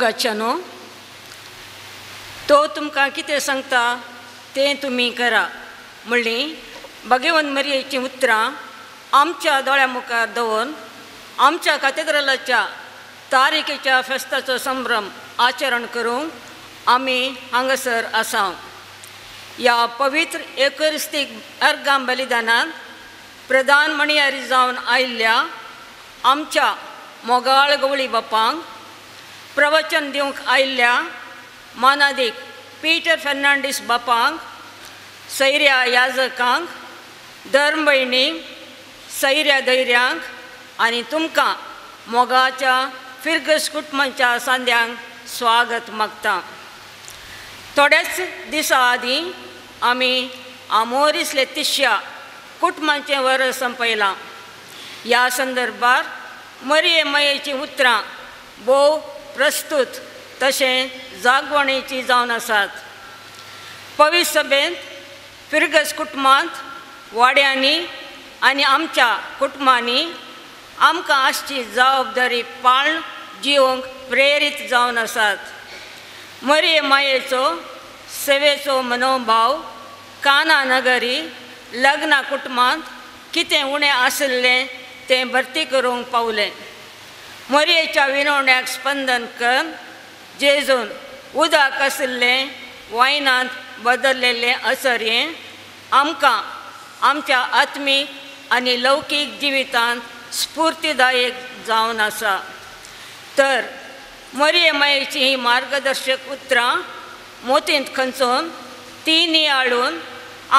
मोगाच्यानो, तो तुमकां कितें सांगता तें तुमी करा म्हणली भगवंत मरियेचीं उतरां आमच्या दोळ्या मुखार दवरून आमच्या कातेद्रालाच्या तारीखेच्या फेस्ताचो संभ्रम आचरण करूंक आमी हांगासर आसा. ह्या पवित्र एकरिस्तीक अर्गां बलिदानांत प्रधान म्हणयारी जावन आयिल्ल्या आमच्या मोगाळ गवळी बापांक, प्रवचन दिवंक आयिल्ल्या मानादीक पीटर फेर्नांडीस बापांक, सैऱ्या याजकांक, धर्मभयणींक, सैऱ्या धैर्यांक आनी तुमकां मोगाच्या फिर्गस कुटुंबाच्या सांद्यांक स्वागत मागता. थोड्याच दिसां आदीं आमी आमोरीस लेतिश्या कुटुंबाचें वर्स संपयलां. ह्या संदर्भार मरिये मायेचीं उतरां भोव प्रस्तूत तशें जागवणेची जावन आसात. पवित्र सभेंत फिर्गस कुटुंबांत वाड्यांनी आनी आमच्या कुटुंबांनी आमकां आसची जबाबदारी पाळन जिवंक प्रेरीत जावन आसात. मरिये मायेचो सेवेचो मनोभाव काना नगरी लग्ना कुटुंबांत कितें उणें आशिल्लें तें भरती करूंक पावलें. मरियेच्या विनवण्याक स्पंदन करून जेजून उदक आशिल्लें वायनांत बदललेलें असरयें आमकां आमच्या आत्मीक आनी लौकीक जिवितांत स्फूर्तिदायक जावन आसा. तर मरिये मायेची ही मार्गदर्शक उतरां मोतींत खंचोवन ती नियाळून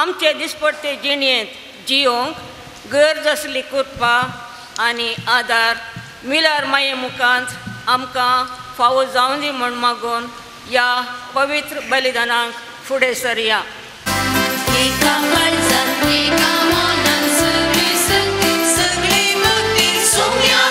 आमचे दिसपडते जिणेंत जियोंक गरज आसली कृपा आनी आदार मिलार माये मुखांत आमकां फावो जावन दी म्हूण मागून ह्या पवित्र बलिदानाक फुडें सरया. Sonia,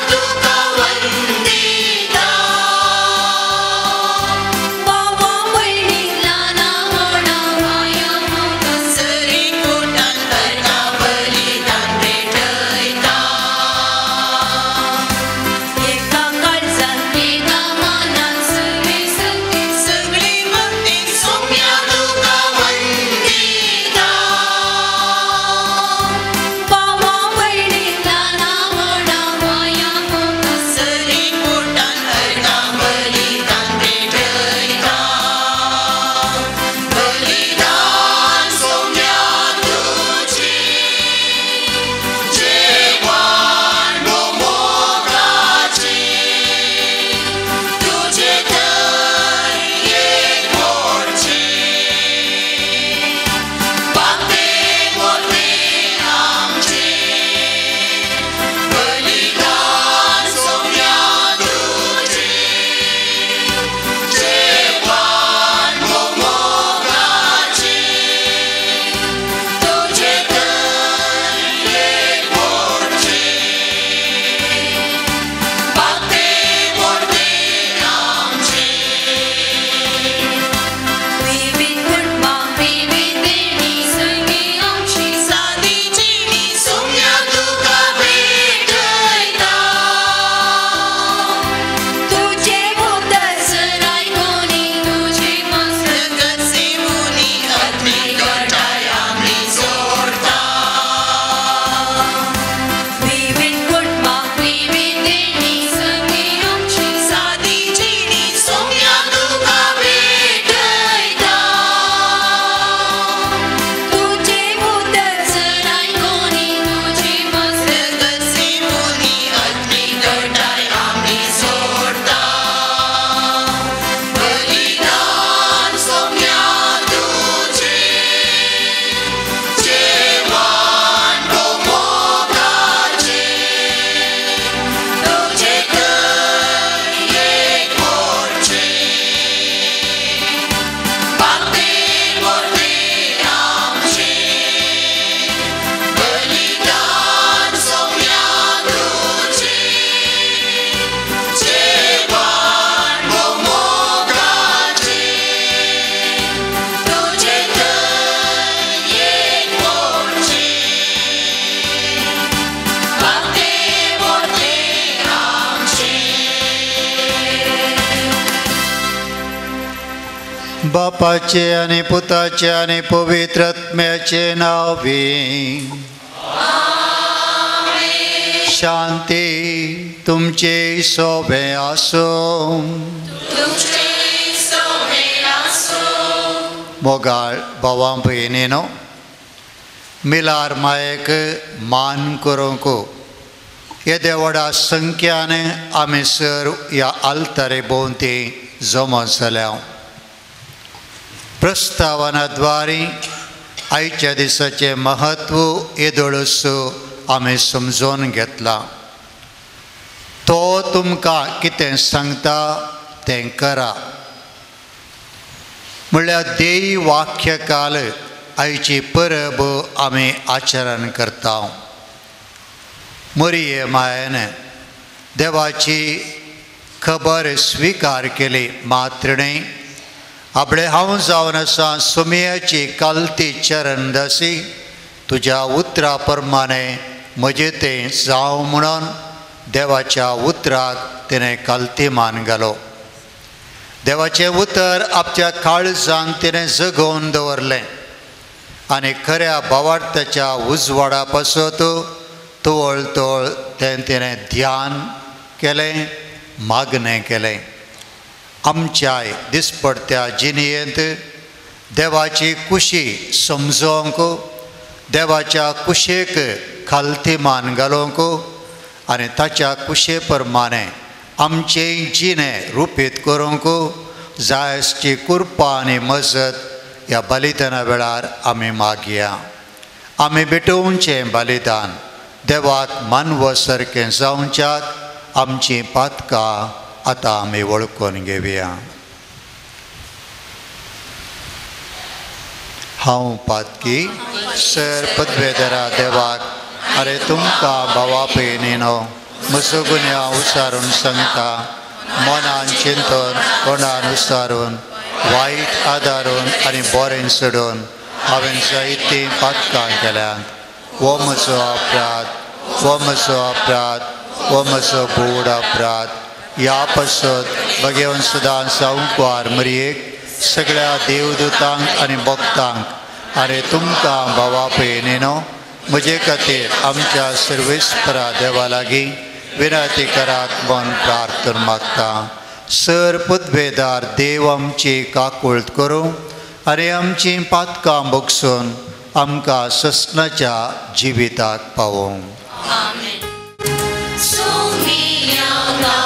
बापाचे आनी पुताचे आनी पवित्र आत्म्याचे नांवे शांती तुमचे सोबे आसूं। मोगाळ भावां भयणीनो, मिलार मायेक मान करूंक येदे व्हडा संख्यान आमी सर ह्या आल्तारे भोंवती जमा जाल्या। प्रस्तावनाद्वारे आयच्या दिसाचें महत्व येदोळस आमी समजून घेतलां। तो तुमकां कितें सांगता तें करा म्हणल्यार देई वाक्यकाल आयची परब आमी आचरण करता। मरिये मायेन देवाची खबर स्विकार केली मात्र न्हय, आपले हांव जावन आसा सुमयाची कालती चरणदासी तुज्या उतरा प्रमाणे म्हजें तें जावं म्हणून देवाच्या उतराक तिणें कालती मान घालो। देवाचें उतर आपच्या काळजान तिणें जगोवन दवरलें आनी खऱ्या भावार्थाच्या उजवाडा पासत तवळ तवळ तें तिणें ध्यान केलें, मागणें केलें। आमच्याय दिसपडत्या जिणेंत देवाची कुशी समजोवंक, देवाच्या कुशेक खालती मान घालूंक आनी ताच्या कुशे प्रमाणे आमचें जिणें रुपीत करूंक जाय आसची कृपा आनी मजत ह्या बलिदाना वेळार आमी मागया। आमी भेटोवचें बलिदान देवाक मानव सारकें जावच्याक आमचीं पातकां आतां आमी वळखून घेवया। हांव पातकी सर पदवेदरा देवाक अरे तुमकां भावा भयणीनो म्हजो गुन्यांव उसारून सांगता, मनान चिंतून कोणान उसारून वायट आदारून आनी बरें सोडून हांवें जायतीं पातकां केल्यांत। हो म्हजो अपराध, हो म्हजो अपराध, हो म्हजो भोव अपराध। ह्या पासत भगेवन सदां सावकार मरयेक सगळ्या देवदूतांक आनी भक्तांक आनी तुमकां भावा भयणीनो म्हजे खातीर आमच्या सर्वेस्परा देवा लागीं विनंती करात म्हूण प्रार्थना मागता। सर पदवेदार देव आमची काकूळत करूं आनी आमचीं पातकां भोगसून आमकां ससनाच्या जिविताक पावोवं। Somiana.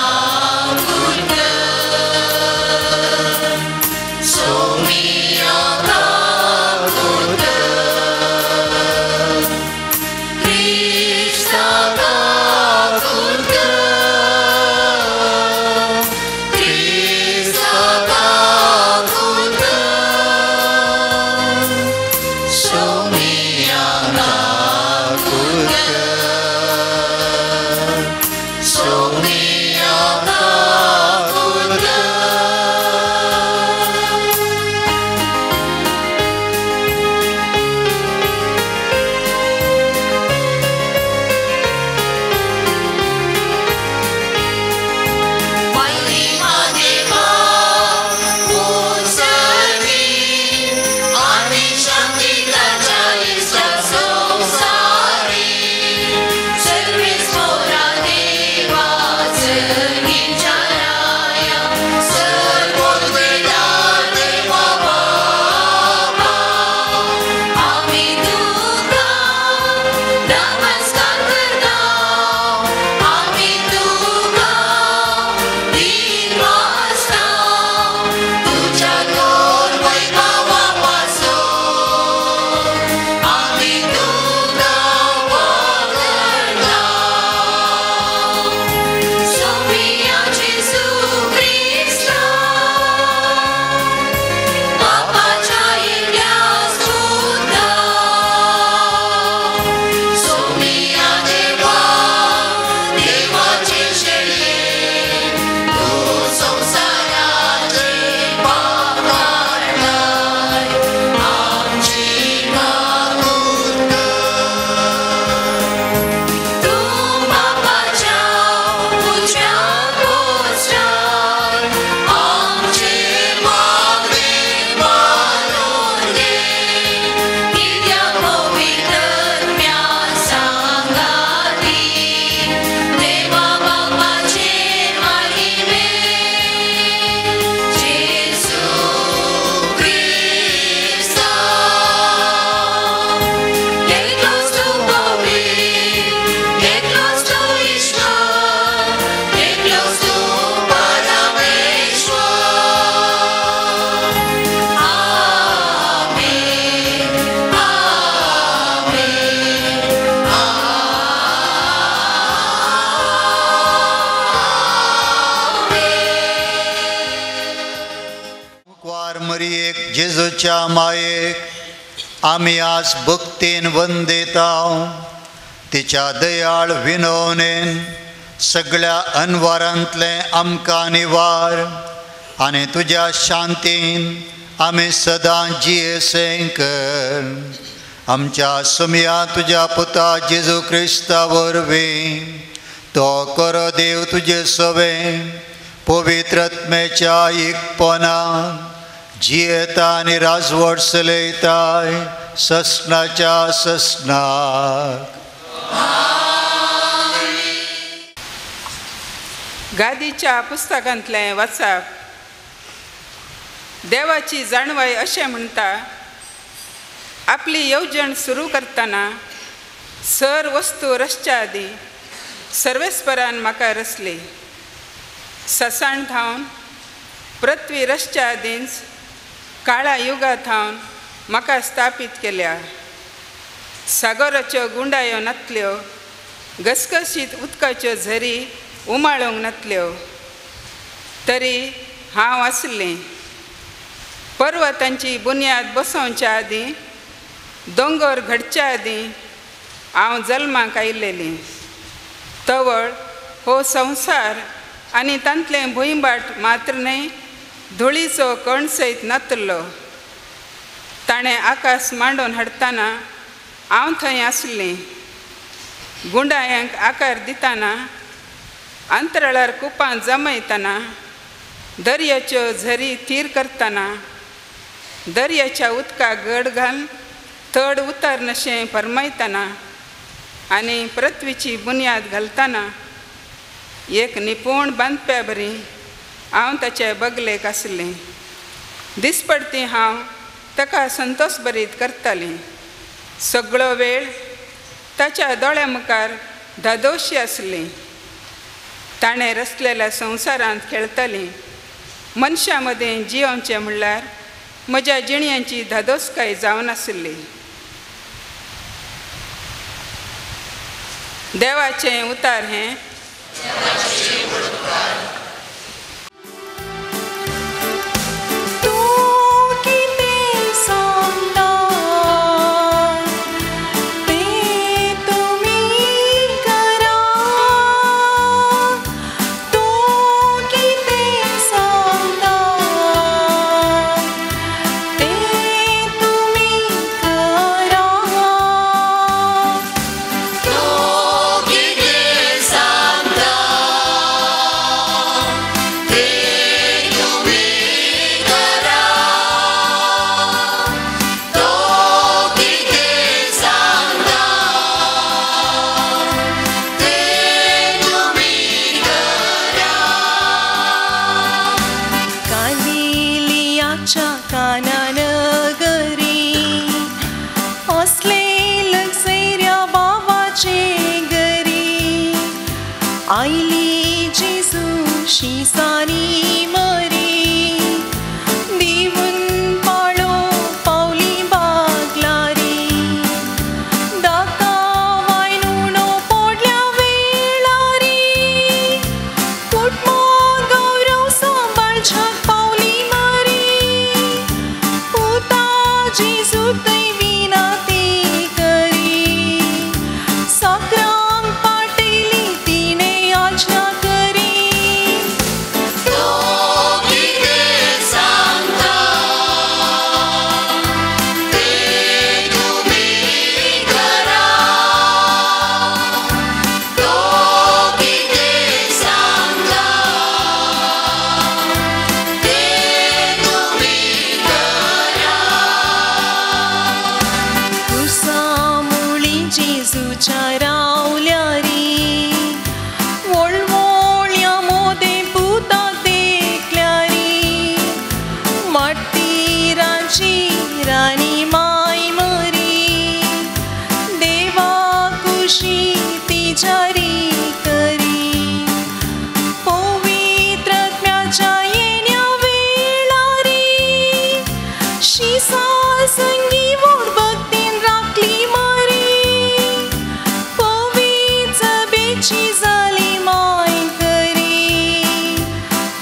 मरियेक जेजूच्या मायेक आमी आज भक्तीन वंदिता. तिच्या दयाळ विनवणेन सगळ्या अनवारांतलें आमकां निवार आनी तुज्या शांतीन आमी सदां जियेसें कर. आमच्या सुमया तुज्या पुता जेजू क्रिस्ता वरवीं तो करो देव तुजे सवें पवित्र आत्म्याच्या एकपणान जियेता आनी राजवट चलयताय ससनाच्या ससनाक. गादीच्या पुस्तकांतलें वाचप. देवाची जाणवाय अशें म्हणटा, आपली येवजण सुरू करतना सर वस्तू रचच्या आदीं सर्वेस्परान म्हाका रचली. ससाण थावन पृथ्वी रचच्या आदींच काळा युगा थावन म्हाका स्थापीत केल्या. सागराच्यो गुंडायो नातल्यो, घसघशीत उदकाच्यो झरी उमाळूंक नातल्यो, तरी हांव आसलें. पर्वतांची बुन्याद बसोवच्या आदीं, दोंगर घडच्या आदीं हांव जल्माक आयिल्लेली. तवळ हो संवसार आनी तांतलें भुंयबाट मात्र न्हय, धुळीचो कण सयत नातलो. ताणें आकाश मांडून हाडटना हांव थंय आसलें. गुंडायांक आकार दितना, अंतराळार कुपां जमयतना, दर्याच्यो झरी थीर करतना, दर्याच्या उदकाक गड घालून तड उतरनशें फरमायतना आनी पृथ्वीची बुन्याद घालतना एक निपूण बांदप्या बरी हांव ताचे बगलेक आसलें. दिसपडती हांव ताका संतोश बरीत करतालें. सगळो वेळ ताच्या दोळ्या मुखार धादोशी आसलें. ताणें रचलेल्या संवसारांत खेळतालीं. मनशां मदें जियोवचें म्हणल्यार म्हज्या जिणयांची धादोसकाय जावन आसली. देवाचें उतार हें.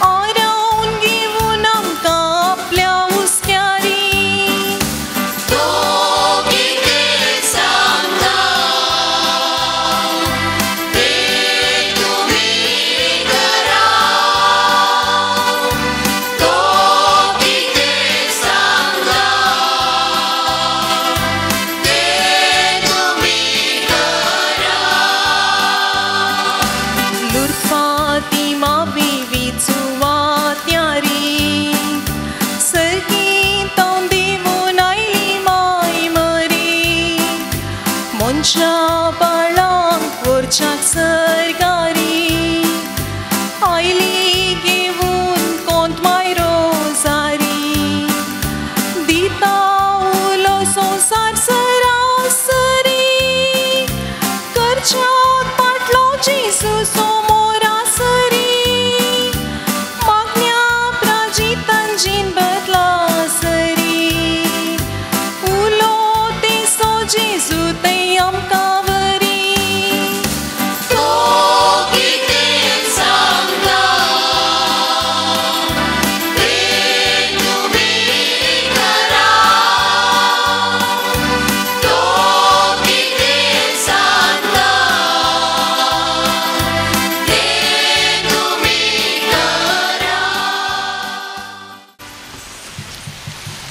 Our own give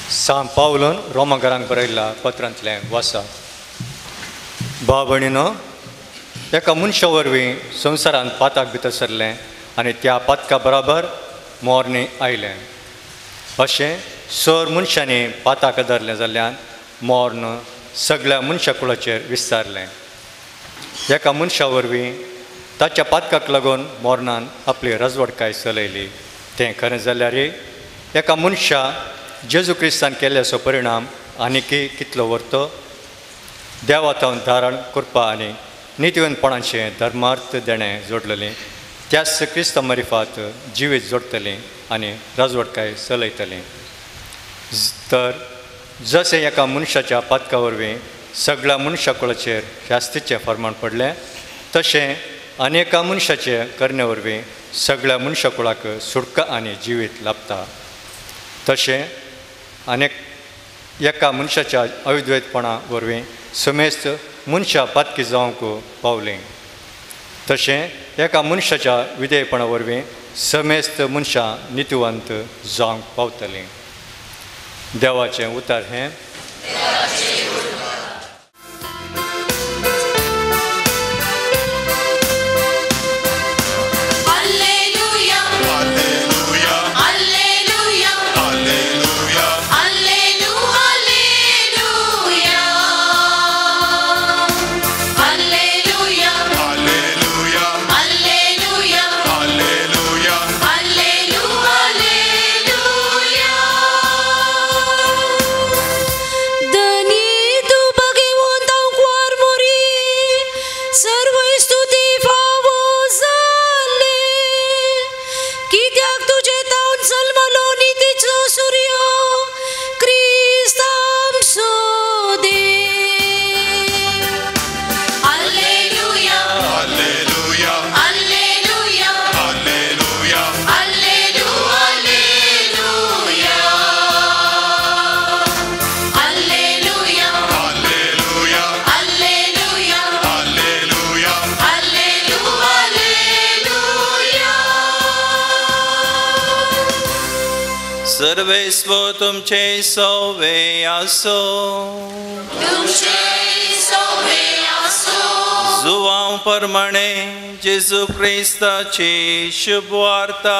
सांत पावलून रोमाकारांक बरयल्ल्या पत्रांतलें वाचा. भाव भयणीनो, एका मनशा वरवीं संवसारांत पाताक भितर सरलें आनी त्या पातका बराबर मोरणी आयलें. अशें सर मनशांनी पाताक धरलें जाल्ल्यान मोर्न सगळ्या मनशा कुळाचेर विस्तारलें. एका मनशा वरवीं ताच्या पातकाक लागून मोरनान आपली रजवडकाय चलयली. तें खरें जाल्यार एका मनशा जेजू क्रिस्तान केल्ल्याचो परिणाम आनीकय कितलो व्हरतो. देवा धारण करपा आनी नितीवंतपणाचें धर्मार्थ देणें जोडलेलें त्याच क्रिस्ता मरिफात जिवीत जोडटलें आनी राजवटकाय चलयतलें. तर जशें एका मनशाच्या पातका वरवीं सगळ्या मनशा कुळाचेर ख्यास्तीचें फर्माण पडलें, तशें अनेका मनशाचे करणे वरवीं सगळ्या मनशा कुळाक सुटका आनी जिवीत लाभता. तशें अनेक एका मनशाच्या अविद्वैतपणा वरवीं समेस्त मनशां पातकी जावंक पावलीं, तशें एका मनशाच्या विधेयपणा वरवीं समेस्त मनशां नितीवंत जावंक पावतलीं. देवाचें उतर हें. सर्वेस्व तुमचे सवे आसो, जुवांव परमाणे जेजू क्रिस्ताची शुभवार्ता.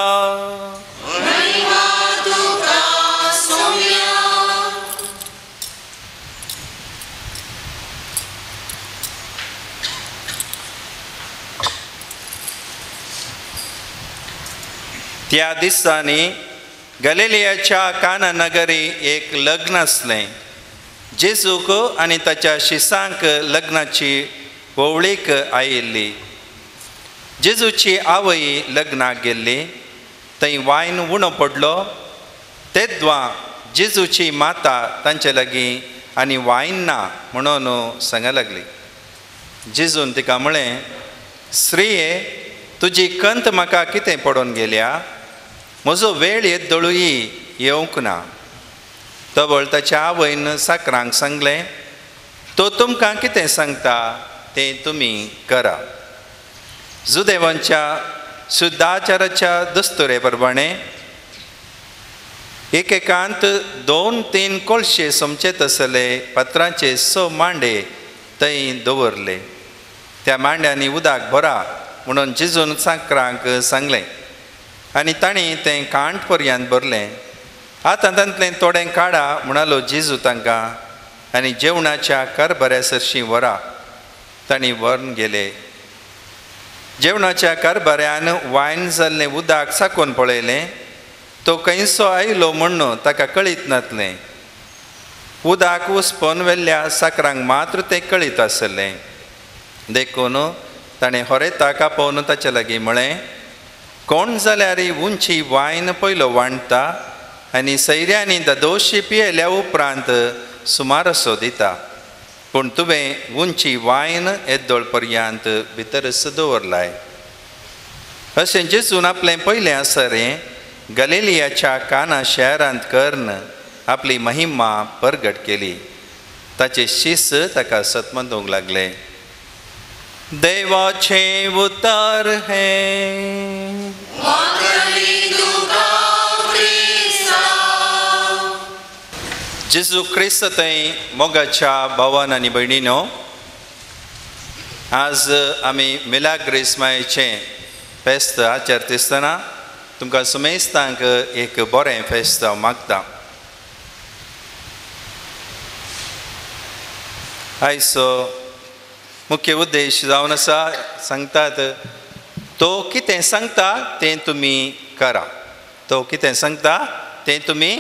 त्या दिसांनी गलिलियाच्या काना नगरी एक लग्न आसलें. जेजूक आनी ताच्या शिसांक लग्नाची होवळीक आयिल्ली. जेजूची आवय लग्नाक गेल्ली. थंय वायन उणो पडलो. तेद्वां जेजूची माता तांचे लागीं आनी वायन ना म्हणून सांगा लागली. जेजून तिका म्हळें, स्त्रिये, तुजी कंत म्हाका कितें पडोवन गेल्या? म्हजो वेळ येदोळूय येवंक ना. तवळ ताच्या आवयन साकरांक सांगलें, तो तुमकां कितें सांगता तें तुमी करा. जुदेवांच्या शुद्धाचाराच्या दस्तुरे प्रमाणे एकेकांत 2-3 कोळशे सोमचे तसले पत्रांचे 6 मांडे थंय दवरले. त्या मांड्यांनी उदक भरा म्हणून जेजून साकरांक सांगलें आनी तांणी तें कांठ पर्यंत भरलें. आतां तांतलें थोडें काडा म्हणालो जेजू तांकां आनी जेवणाच्या कारभाऱ्या सरशीं व्हरा. तांणी व्हरून गेले. जेवणाच्या कारभाऱ्यान वायन जाल्लें उदक चाखून पळयलें. तो खंयसो आयलो म्हण्ण ताका कळीत नासलें. उदक उसपोन व्हेल्ल्या साकरांक मात्र तें कळीत आसलें. देखून ताणें होरेताक आपोवन ताचे लागीं म्हळें, कोण जाल्यार उंची वायन पयलो वांडटा आनी सैऱ्यांनी ददोशी पियेल्या उपरांत सुमारसो दिता, पूण तुवें उंची वायन येदोळ पर्यंत भितरच दवरलाय. अशें जेजून आपलें पयलें आसरें गलिलियाच्या काना शहरांत करून आपली महिमा परगट केली. ताचे शिस ताका सतमंदूंक लागले. देवाचें उतर हें. जेजू क्रिस्त थंय मोगाच्या भावान आनी भयणीनो, आज आमी मिलाग्रीस मायेचें फेस्त आचरता आसतना तुमकां सुमेस्तांक एक बरें फेस्त हांव मागता. आयज मुख्य उद्देश जावन आसा सांगतात तो कितें सांगता तें तुमी करा, तो कितें सांगता तें तुमी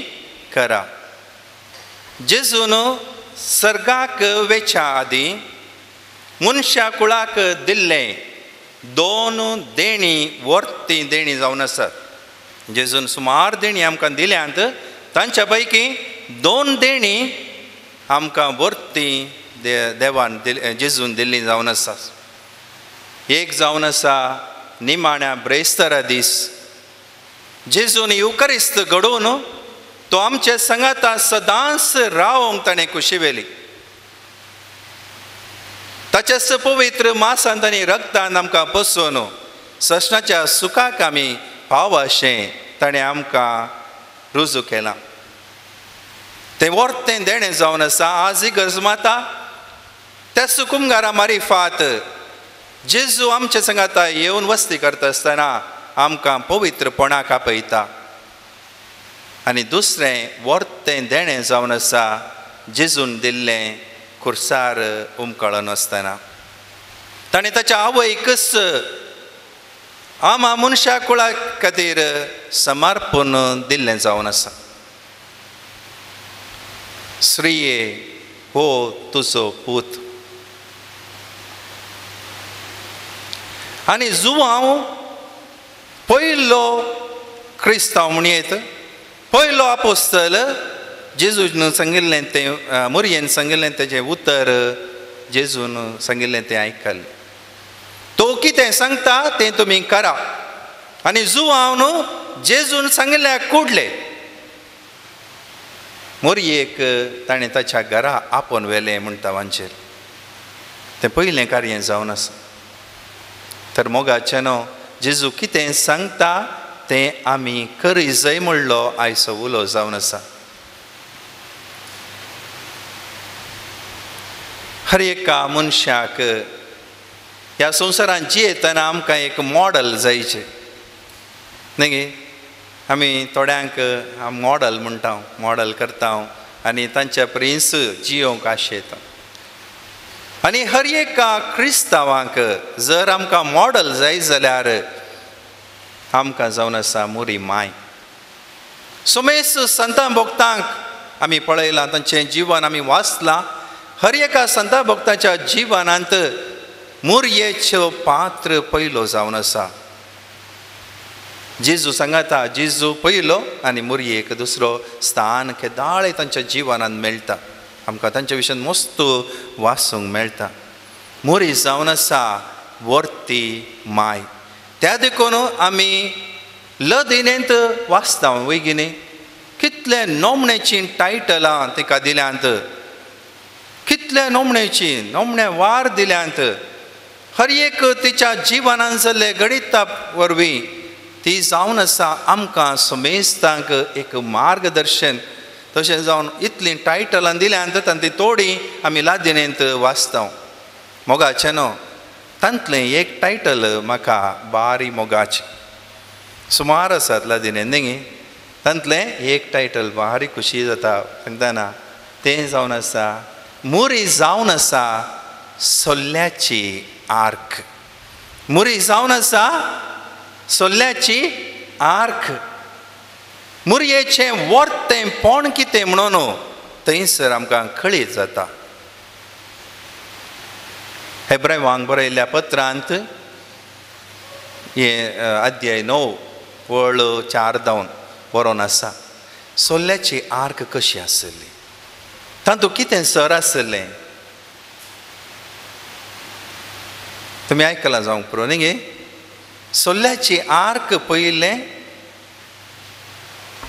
करा. जेजून सर्गाक वेच्या आदीं मनशा कुळाक दिल्लें दोन देणी वर्ती देणी जावन आसात. जेजून सुमार देणी आमकां दिल्यांत, तांच्या पैकी दोन देणी आमकां वर्ती देवान जेजून दिल्ली जावन आसा. एक जावन आसा निमाण्या ब्रेस्तारा दीस जेजून युकरिस्त घडोवन तो आमचे सांगाता सदांच रावंक ताणें खुशी वेली. ताच्याच पवित्र मासान आनी रगतान आमकां पसोवन ससनाच्या सुखाक आमी पाव अशें ताणें आमकां रुजू केलां. तें वर्तें देणें जावन आसा. आज ही गरज माता त्या सुकुमगारा मारिफात जेजू आमचे सांगाता येवन वस्ती करता आसतना आमकां पवित्रपणाक आपयता. आनी दुसरें वर्तें देणें जावन आसा जेजून दिल्लें खुर्सार उमकळून आसतना ताणें ताच्या आवयकच आमा मनशा कुळा खातीर समर्पण दिल्लें जावन आसा. स्त्रिये हो तुजो पूत. आनी जुवांव पयलो क्रिस्तांव म्हणयेत, पयलो आपोस्तल जेजून सांगिल्लें तें मोरयेन सांगिल्लें तेजें उतर जेजून सांगिल्लें तें आयकलें. तो कितें सांगता तें तुमी करा. आनी जुवांव न्हू जेजून सांगिल्ल्या कुडले मोरयेक ताणें ताच्या घरा आपोवन व्हेलें म्हणटा वांचेर. तें पयलें कार्य जावन आसा. तर मोगाचें न्हू जेजू कितें सांगता तें आमी करी जाय म्हणलो आयचो उलो जावन आसा. हर एका मनशाक ह्या संवसारांत जियेतना आमकां एक मॉडल जायचें न्ही गे. आमी थोड्यांक मॉडल म्हणटा, मॉडल करता आनी तांच्या प्रिन्स जियोंक आशेता. आनी हर एका क्रिस्तांवांक जर आमकां मॉडल जाय जाल्यार आमकां जावन आसा मोरी माय. सुमेस संतां भक्तांक आमी पळयलां, तांचें जिवन आमी वाचलां. हर एका संता भक्ताच्या जिवनांत मोरयेचो पात्र पयलो जावन आसा. जेजू सांगाता जेजू पयलो आनी मोरयेक दुसरो स्थान केदाळे तांच्या जिवनांत मेळटा. आमकां तांच्या विशयान मस्त वाचूंक मेळटा. मोरी जावन आसा वर्ती माय. त्या देखून आमी लदिनेंत वाचता वय न्ही, कितले नोमणेचीं टायटलां तिका दिल्यांत, कितले नोमणेची नोमणे वार दिल्यांत. हर एक तिच्या जिवनान जाल्ले गणिता वरवीं ती जावन आसा आमकां समेस्तांक एक मार्गदर्शन. तशें जावन इतलीं टायटलां दिल्यांत तांची थोडीं आमी लादिनेंत वाचता. मोगाचें न्हू तांतलें एक टायटल म्हाका बारी मोगाचें सुमार आसात लादिनेंत न्ही, तांतलें एक टायटल बारी खुशी जाता सांगतना तें जावन आसा मोरी जावन आसा सोल्ल्याची आर्क. मोरी जावन आसा सोल्ल्याची आर्क. मोरयेचें वर्तें पोण कितें म्हणून थंयसर आमकां कळीत जाता. हेब्रावांक बरयल्ल्या पत्रांत हें अध्याय 9 वळ 4 धावन बरोवन आसा सोल्ल्याची आर्क कशी आसली, तातूंत कितें सर आसलें तुमी आयकलां जावंक पुरो न्ही गे. सोल्ल्याची आर्क पयलें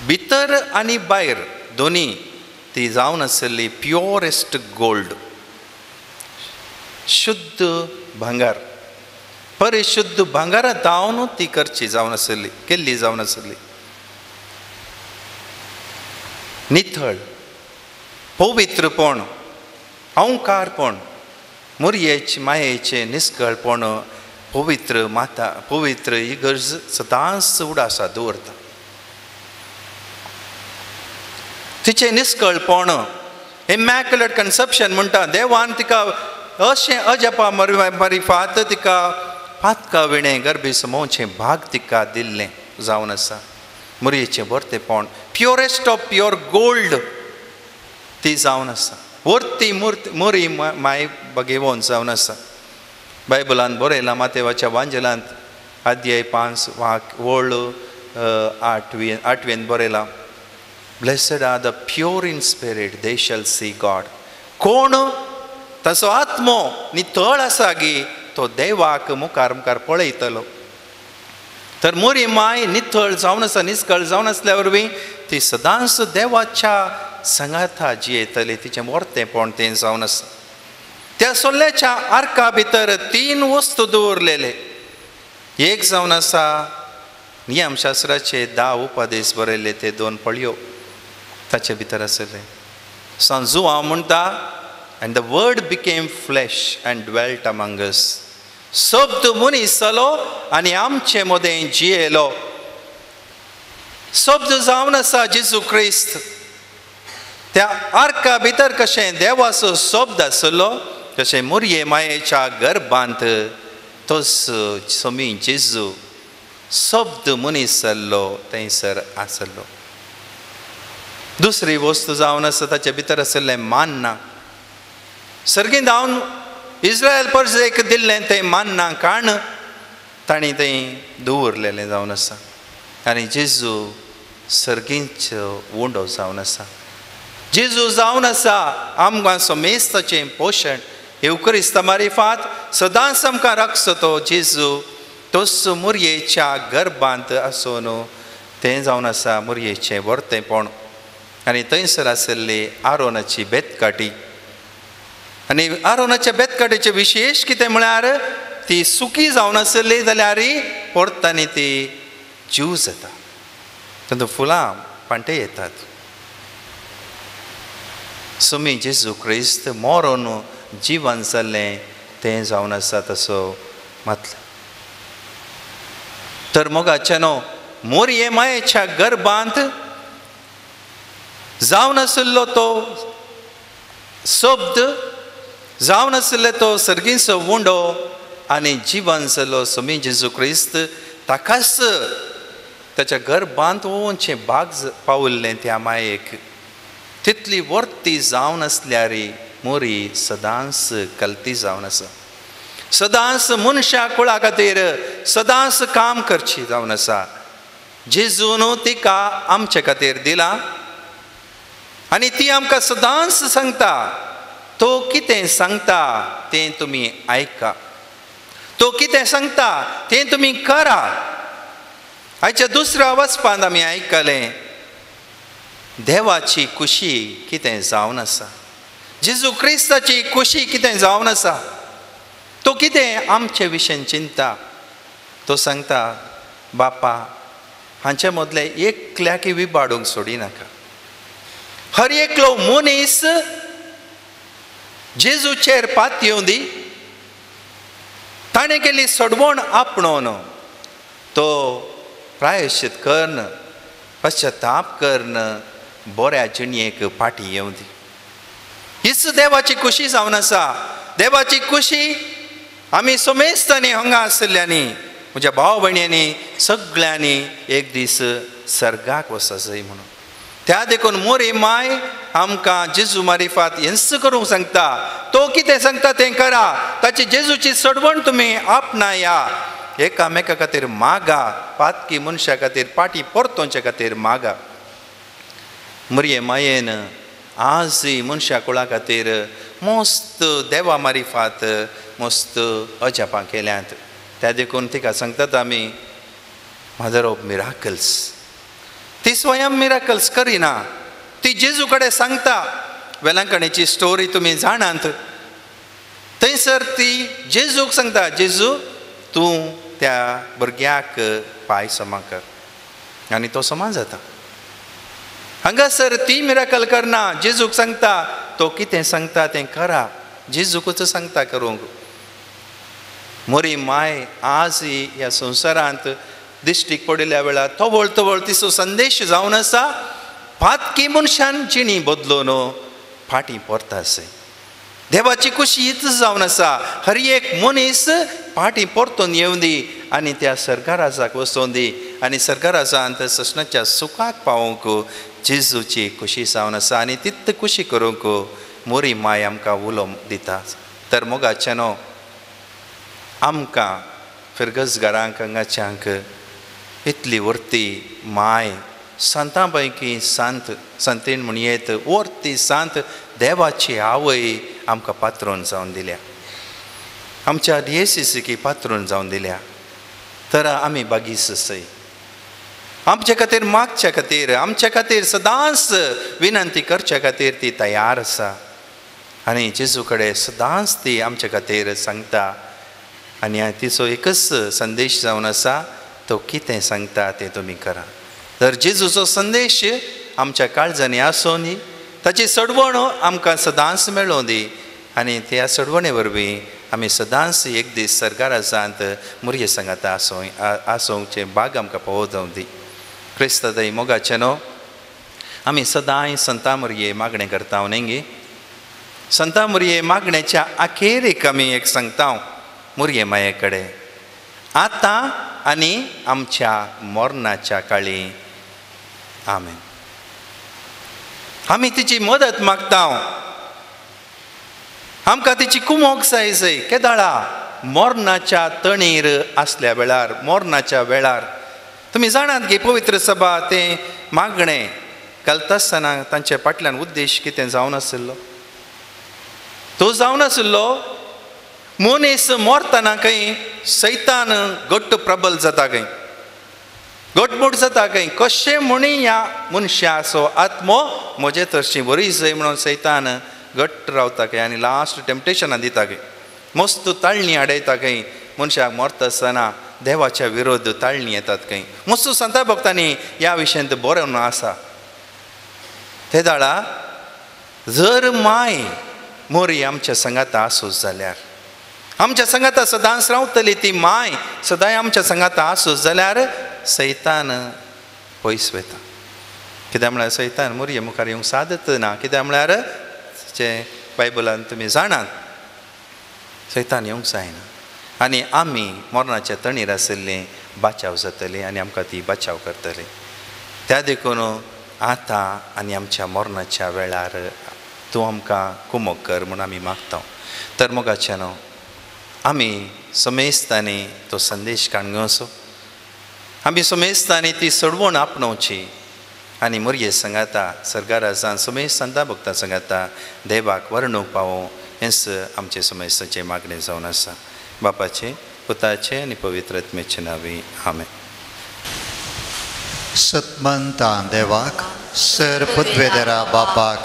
भितर आनी भायर दोनी ती जावन आसली प्योरेस्ट गोल्ड, शुद्ध भांगर, परिशुद्ध भांगरा धावन ती करची जावन आसली, केल्ली जावन आसली, निथळ. पवित्रपण, अंकारपण, मुरयेचे मायेचें निस्कळपण पवित्र माता, पवित्र इगर्ज सदांच उडासा दवरता. तिचें निस्कळपण, इमॅक्युलेट कन्सेप्शन म्हणटा, देवान तिका अशें अजपा मरिफात तिका पातका विणें गर्भी समोवचें भाग तिका दिल्लें जावन आसा. मुरयेचें वर्तेपण, प्युरेस्ट ऑफ प्युअर गोल्ड ती जावन आसा. वर्ती मुरी माय बगेवन जावन आसा. बायबलान बरयलां मातेवाच्या वांजेलांत अध्याय 5 वळ 8 बरयलां, Blessed are the pure in spirit, they shall see God. कोण ताचो आत्मो नितळ आसा गी तो देवाक मुखार मुखार पळयतलो. तर मोरी माय नितळ जावन आसा, निस्कळ जावन आसल्या वरवीं ती सदांच देवाच्या सांगाता जियेतली. तिचें वर्तेपण तें जावन आसा. त्या सोल्ल्याच्या आर्का भितर 3 वस्तू दवरलेले. एक जावन आसा नियमशास्त्राचे 10 उपदेश बरयल्ले ते 2 पळयो ताचे भितर आसले. सांजू हांव म्हणटा, and the word became flesh and dwelt among us. शब्द मनीस जालो आनी आमचे मदें जियेलो. शब्द जावन आसा जेजू क्रिस्त. त्या आर्का भितर कशें देवाचो शब्द आसलो तशें मुरये मायेच्या गर्भांत तोच समी जेजू शब्द मनीस जाल्लो थंयसर आसलो. दुसरी वस्तू जावन आसा ताचे भितर आशिल्लें मान्ना. सर्गीं धांवन इस्रायल परजेक दिल्लें तें मान्ना काण तांणी तें दवरलेलें जावन आसा. आनी जेजू सर्गींच उंडो जावन आसा. जेजू जावन आसा आमकां समेस्ताचें पोशण. येवक्रिस्ता मारिफात सदांच आमकां राखचो तो जेजू तोच मुरयेच्या गर्भांत आसून तें जावन आसा मुरयेचें वर्तेपण. आनी थंयसर आशिल्ली आरोनाची बेतकाटी. आनी आरोनाच्या बेतकाटीचें विशेश कितें म्हळ्यार ती सुकी जावन आशिल्ली जाल्यार परतानी ती जीव जाता, तातूंत फुलां पांटे येतात. सुमी जेजू क्रिस्त मरोन जिवन जाल्लें तें जावन आसा तसो मातलें. तर मोगाच्यानो मोरये मायेच्या गर्भांत जावन आशिल्लो तो शब्द, जावन आशिल्लो तो सर्गींचो उंडो आनी जिवन जाल्लो समी जेजू क्रिस्त ताकाच ताच्या गर्भांत वचचें भाग पावल्लें त्या मायेक. तितली वर्ती जावन आसल्यार मोरी सदांच कलती जावन आसा. सदांच मनशा कुळा खातीर सदांच काम करची जावन आसा. जेजून तिका आमचे खातीर दिला आनी ती आमकां सदांच सांगता, तो कितें सांगता तें तुमी आयका, तो कितें सांगता तें तुमी करा. आयच्या दुसऱ्या वचपांत आमी आयकलें देवाची खुशी कितें जावन आसा, जेजू क्रिस्ताची खुशी कितें जावन आसा. तो कितें आमचे विशयन चिंता, तो सांगता बापा हांचे मदले एकल्याकी विबाडूंक सोडिनाका. हर एकलो मनीस जेजूचेर पात येवं दी, ताणें केल्ली सोडवण आपणोवन तो प्रायश्चित करून पश्चाताप करून बऱ्या जिणयेक फाटी येवं दी. हीच देवाची खुशी जावन आसा. देवाची खुशी आमी समेस्तांनी हांगा आशिल्ल्यांनी, म्हज्या भाव भयण्यांनी सगळ्यांनी एक दीस सर्गाक वचपाक जाय म्हणून. त्या देखून मोरी माय आमकां जेजू मारिफात हेंच करूंक सांगता. तो कितें सांगता तें करा, ताची जेजूची सडवण तुमी आपणाया, एकामेका खातीर मागा, पातकी मनशा खातीर पाटी परतोवचे खातीर मागा. मोरये मायेन आजूय मनशा कुळा खातीर मस्त देवा मारिफात मस्त अजापां केल्यांत. त्या देखून तिका सांगतात आमी मदर ऑफ मिराकल्स. ती स्वयं मिराकल्स करिना, ती जेजू कडेन सांगता. वेलांकणीची स्टोरी तुमी जाणात. थंयसर ती जेजूक सांगता, जेजू तूं त्या भुरग्याक पांय समा कर, आनी तो समा जाता. हांगासर ती मिराकल करना, जेजूक सांगता तो कितें सांगता तें करा, जेजूकूच सांगता करूंक। मोरी माय आज ह्या संवसारांत दिश्टीक पडिल्ल्या वेळार तवळ तवळ तिचो संदेश जावन आसा, पातकी मनशान जिणी बदलून फाटीं परता आसा। देवाची खुशी हीच जावन आसा, हर एक मनीस फाटीं परतून येवं दी आनी त्या सरकाराजाक वचों दी आनी सरकाराजांत ससनाच्या सुखाक पावोवंक जेजूची खुशी जावन आसा आनी तित खुशी करूंक मोरी माय आमकां उलो दिता। तर मोगाचें न्हू आमकां फिरगजगारांक हांगाच्यांक इतली वर्ती माय सांतां पैकी सांत सांतीण म्हणयेत वर्ती सांत देवाची आवय आमकां पात्रोन जावन दिल्या, आमच्या डिएसीसीकी पात्रोन जावन दिल्या। तर आमी बागीस आसय, आमचे खातीर मागच्या खातीर, आमच्या खातीर सदांच विनंती करच्या खातीर ती तयार आसा आनी जेजू कडेन सदांच ती आमच्या खातीर सांगता आनी तिचो एकच संदेश जावन आसा, तो कितें सांगता तें तुमी करा। तर जेजूचो संदेश आमच्या काळजांनी आसूं दी, ताची सडवण आमकां सदांच मेळों दी आनी त्या सडवणे वरवीं आमी सदांच एक दीस सरकाराजांत मुरये सांगाता आसूंकचें भाग आमकां पावो जावं दी। क्रिस्त दय मोगाचें न्हू आमी सदांय संता मुरये मागणें करता न्ही गे, संता मुरये मागण्याच्या अखेरेक आमी एक सांगता मुरये माये कडेन आतां आनी आमच्या मरणाच्या काळी आमेन। आमी तिची मदत मागता, आमकां तिची कुमोक जाय जाय केदाळा मरणाच्या तणीर आसल्या वेळार, मरणाच्या वेळार। तुमी जाणात गे पवित्र सभा तें मागणें घालता आसतना तांचे फाटल्यान उद्देश कितें जावन आशिल्लो, तो जावन आशिल्लो मनीस मरतना खंय सैतान घट्ट प्रबल जाता, खंय घटमूट जाता, खंय कशें म्हणी ह्या मनशाचो आत्मो म्हजे तशी बरी जाय म्हणून सैतान घट्ट रावता खंय आनी लास्ट टेम्पटेशनां दिता खंय, मस्त ताळणी आडयता खंय मनशाक मरता आसतना देवाच्या विरोध ताळणी येतात खंय। मस्त संता भक्तांनी ह्या विशयांत बरोवन आसा। ते दाळा जर माय मोरी आमच्या सांगाता आसूच जाल्यार, आमच्या सांगाता सदांच रावतली ती माय सदांय आमच्या सांगाता आसूच जाल्यार सैतान पयस वता। कित्याक म्हळ्यार सैतान मोरये मुखार येवंक सादत ना, कित्याक म्हळ्यार जें बायबलान तुमी जाणात सैतान येवंक जायना आनी आमी मरणाच्या तणीर आशिल्ली बाचाव जातली आनी आमकां ती बाचाव करतली। त्या देखून आतां आनी आमच्या मरणाच्या वेळार तूं आमकां कुमक कर म्हूण आमी मागता। तर मोगाचें न्हू आमी समेस्तांनी तो संदेश काडून घेवचो, आमी समेस्तांनी ती सडवण आपणोवची आनी मोरये सांगाता सरकाराजान समेस्त संता भक्तां सांगाता देवाक वर्णूंक पावों हेंच आमचें समेस्तांचें मागणें जावन आसा। बापाचें, पुताचें आनी पवित्र आत्म्याचें नांवी आमेन। सतमंता देवाक, सर पदवेदरा बापाक,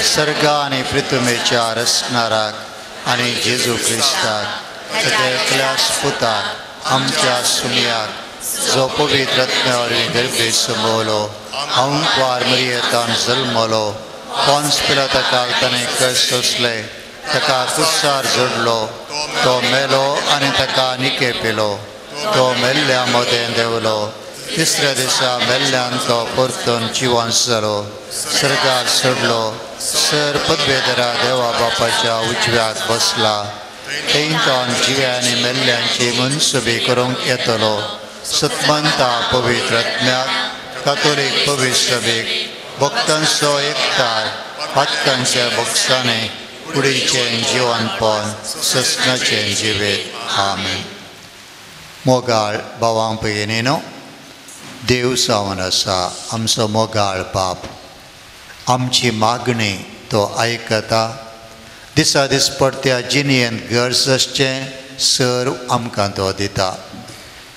सर्गा आनी पृथ्वीच्या रचणाराक आनी जेजू क्रिस्ताक ताच्या एकल्याच पुताक आमच्या सुमयाक जो पवित्र आत्म्या वरवीं गर्भेत संभवलो, हांव मरियेतान जल्मलो, पोन्स पिलाता काल ताणें कश्ट सोंसले, ताका कुसार जोडलो, तो मेलो आनी ताका निके पिलो, तो मेल्ल्या मदें देंवलो, तिसऱ्या दिसा मेल्ल्यान तो परतून जिवंत जालो, सर्गार सोडलो, सर पदवेदरा देवा बापाच्या उजव्याक बसला, थंय तो जिव्या आनी मेल्ल्यांची मनसुबी करूंक येतलो। सतमंता पवित्र आत्म्याक, कातोलीक पवित्र सभेक, भक्तांचो एकताय, पातकांच्या भोगसाणे, कुडीचें जिवनपण, ससनाचें जिवीत। आमेन। मोगाळ भावां भयणीनो, देव जावन आसा आमचो मोगाळ बाप, आमची मागणी तो आयकता। दिसा दीस पडत्या जिणेंत गरज आसचें सर आमकां तो दिता।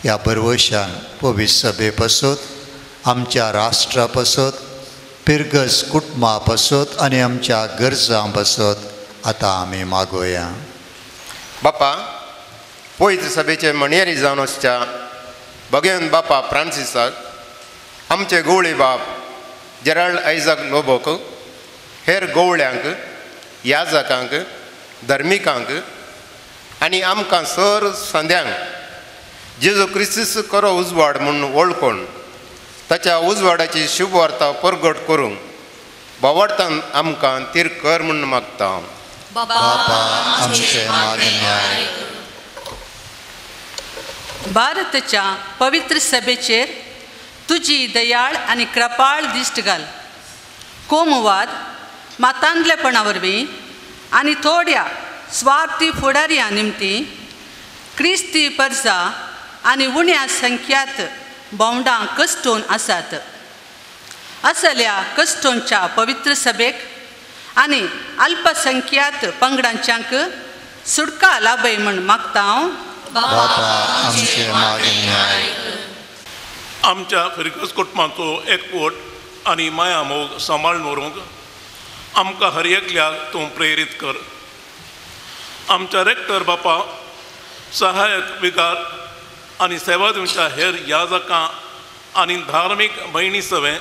ह्या भरवशान पवित्र सभे पासत, आमच्या राष्ट्रा पासत, पिरगज कुटुंबा पासत आनी आमच्या गरजां पासत आतां आमी मागोया। बापा, पवित्र सभेचे म्हणयारी जावन आसच्या भगवंत बापा फ्रांसिसाक, आमचे गोवळे बाप जेराल्ड आयझाक लोबोक, हेर गोवळ्यांक, याजकांक, धर्मिकांक आनी आमकां सर संद्यांक जेजू क्रिस्तीस खरो उजवाड म्हूण वळखून ताच्या उजवाडाची शुभवार्ता परगट करूंक बावडतान आमकां तीर कर म्हूण मागता. बापा आमचे मागणें आयक. भारताच्या पवित्र सभेचेर तुजी दयाळ आनी कृपाळ दिश्ट घाल. कोमवाद मातांदलेपणा वरवीं आनी थोड्या स्वार्थी फुडारयां निमती क्रिस्ती परजा आनी उण्या संख्यात भोंवडां कश्टून आसात. असल्या कश्टोंच्या पवित्र सभेक आनी अल्पसंख्यात पंगडांच्यांक सुटका लाभय म्हूण मागता हांव. बापा आमचे मागणें आयक. आमच्या फिरगज कुटुंबाचो एकवट आनी माया मोग सांबाळून व्हरूंक आमकां हर एकल्याक तूं प्रेरीत कर. आमच्या रेक्टर बापा, सहायक विगार आनी सेवा दिवच्या हेर याजकां आनी धार्मीक भयणी सवें,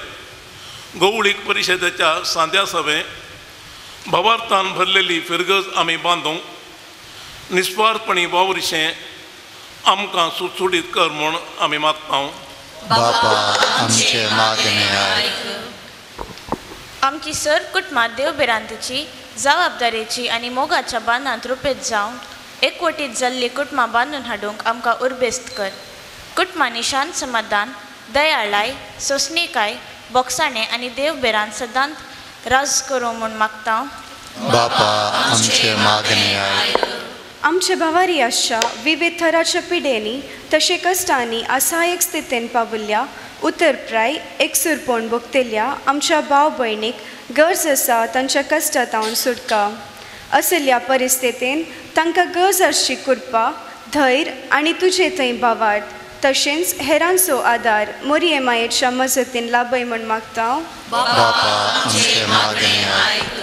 गौळीक परिशदेच्या सांद्या सवें भावार्थान भरलेली फिरगज आमी बांदूंक निस्वार्थपणी वावरिशें आमकां सुटसुटीत कर म्हूण आमी मागता. बापा आमचे मागणें आयक. आमची सर कुटुंबां देवभिरांतीची, जबाबदारेची आनी मोगाच्या बांदांत रुपेत जावन एकवटीत जाल्ली कुटुंबां बांदून हाडूंक आमकां उर्बेस्त कर. कुटुंबांनी शांत समाधान, दयाळाय, सोंसणीकाय, बोगसाणें आनी देवभिरांत सदांत राज करूं म्हूण मागता. बापा आमचे मागणें आयक. आमचे भावारी आसच्या विविध थराच्या पिडेंनी तशें कश्टांनी असहायक स्थितीन पाविल्ल्या उतरप्राय एकसुरपण भोगतेल्या आमच्या भाव भयणीक गरज आसा तांच्या कश्टांतावन सुटका. असल्या परिस्थितीन तांकां गरज आसची कृपा, धैर्य आनी तुजे थंय भावार्थ तशेंच हेरांचो आदार मोरये मायेच्या मजतीन लाभय म्हूण मागता. बापा आमचे मागणें आयक.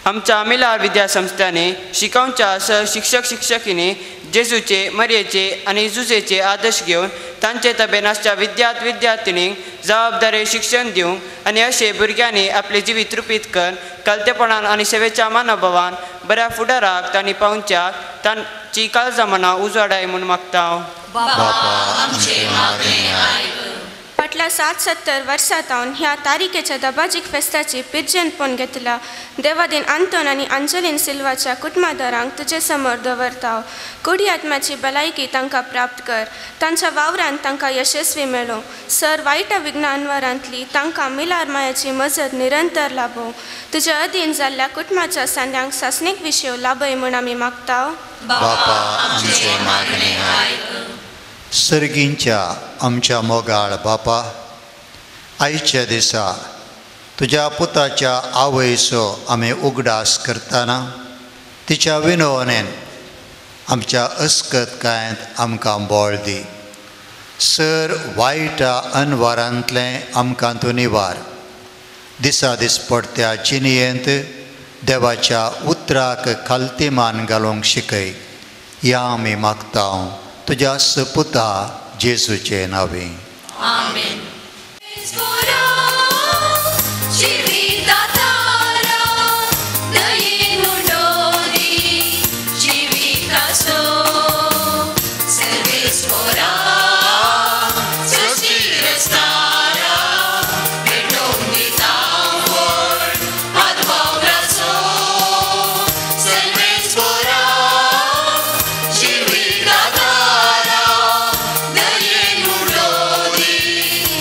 आमच्या मिलार विद्यासंस्थांनी शिकोवच्या सह शिक्षक शिक्षकींनी जेजूचे, मरयेचे आनी जुजेचे आदर्श घेवन तांचे तबेन आसच्या विद्यार्थी विद्यार्थिनींक जबाबदारी शिक्षण दिवंक आनी अशे भुरग्यांनी आपलें जिवीत रुपीत करून कलतेपणान आनी सेवेच्या मनोभावान बऱ्या फुडाराक तांणी पावच्याक तांची काळजां मनां उजवाडाय म्हूण मागता. बापा आमचे मागणें आयक. फाटल्या 60-70 वर्सां तावन ह्या तारीखेच्या दबाजीक फेस्ताची पिर्जनपण घेतला देवादीन आंतोन आनी अंजलीन सिल्वाच्या कुटुंबादारांक तुजे समोर दवरता. कुडी आत्म्याची भलायकी तांकां प्राप्त कर, तांच्या वावरांत तांकां यशस्वी मेळूं. सर वायट विघ्नांवरांतली तांकां मिलार मायाची मजत निरंतर लाभो. तुज्या अधीन जाल्ल्या कुटुंबाच्या सांद्यांक सासणीक विशय लाभय म्हूण आमी मागता. बापा आमचे मागणें आयक. सर्गींच्या आमच्या मोगाळ बापा, आयच्या दिसा तुज्या पुताच्या आवयचो आमी उगडास करतना तिच्या विनवणेन आमच्या अस्कतकायेंत आमकां बळ दी. सर वायटा अनवारांतलें आमकां तूं निवार. दिसा दीस पडत्या जिणयेंत देवाच्या उतराक खालती मान घालूंक शिकय. ह्या आमी मागता तुज्या सपुता जेजूचे नांवे. आमेन. Thank you.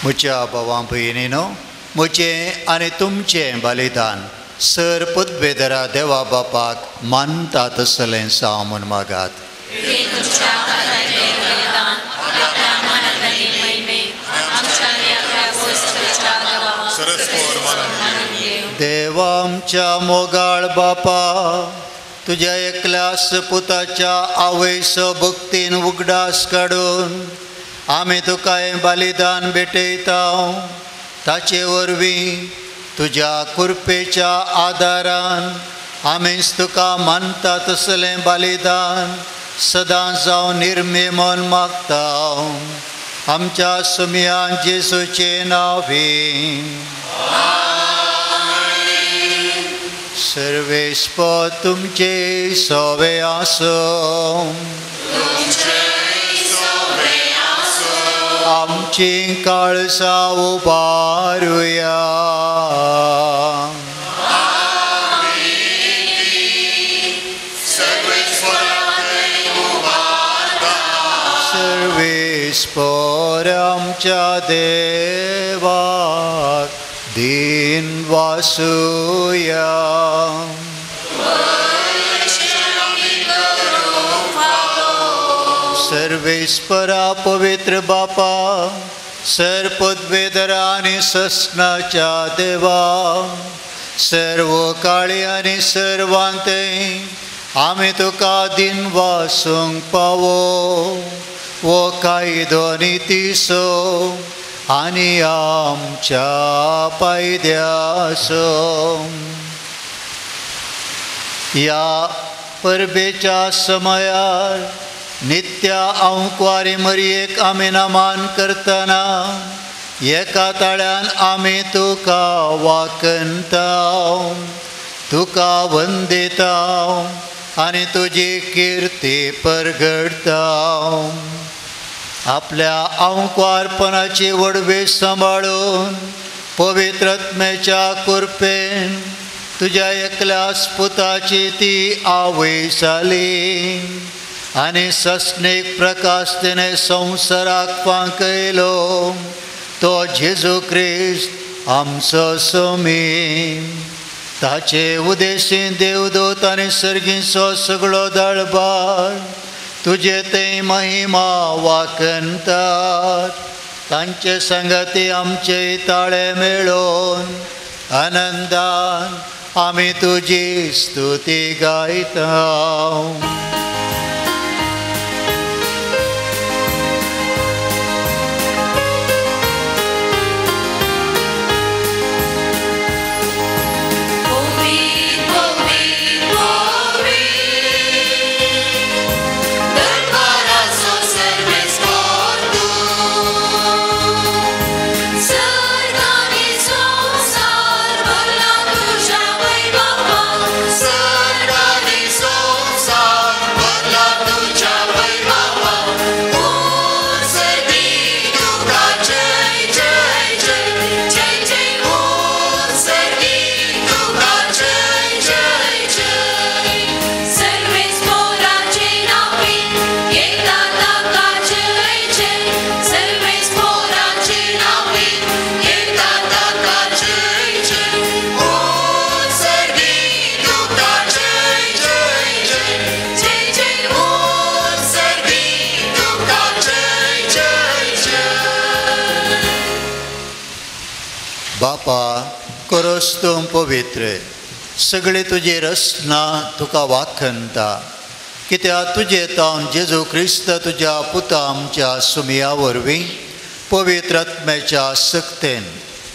म्हज्या भावां भयणीनो, म्हजें आनी तुमचें बलिदान सर पदवेदरा देवा बापाक मानता तसलें जावं म्हूण मागात. देवा आमच्या मोगाळ बापा, तुज्या एकल्यास पुताच्या आवयसो भक्तीन उगडास काडून आमी तुका हें बलिदान भेटयता. ताचे वरवीं तुज्या कृपेच्या आदारान आमीच तुका मानता तसलें बलिदान सदां जावं निर्मे मन मागता. आमच्या सुमयान जेजूचे नांवे. सर्वेस्पर तुमचे सवे आसूं. आमची काळसां उबारुया. सर्वेस्पर आमच्या देवाक दीन वासुया. सर्वेस्परा पवित्र बापा, सर पदवेदरा आनी ससनाच्या देवा, सर्व काळी आनी सर्वांतय आमी तुका दिन वासूंक पावो वो कायदो नितीसो आनी आमच्या पायद्यासो. ह्या परबेच्या समयार नित्या आंकवारी मरयेक आमी नमान करतना एका ताळ्यान आमी तुका वाकंता, तुका वंदिता आनी तुजी किर्ती परगडता. आपल्या आंकवारपणाची वडवी सांबाळून पवित्र आत्म्याच्या कृपेन तुज्या एकल्या पुताची ती आवय जाली आनी सस्नीक प्रकाश तिणें संवसाराक फांकयलो तो जेजू क्रिस्त आमचो स्वामी. ताचे उदेशीं देवदूत आनी सर्गीचो सगळो दळबार तुजे ते महिमा वाकंतात. तांचे संगती आमचे ताळे मेळोवन आनंदान आमी तुजी स्तुती गायता. बापा करोस तूं पवित्र, सगळी तुजी रचना तुका वाखणता. कित्याक तुजे तावन जेजू क्रिस्त तुज्या पुता आमच्या सुमया वरवीं पवित्र आत्म्याच्या सक्तेन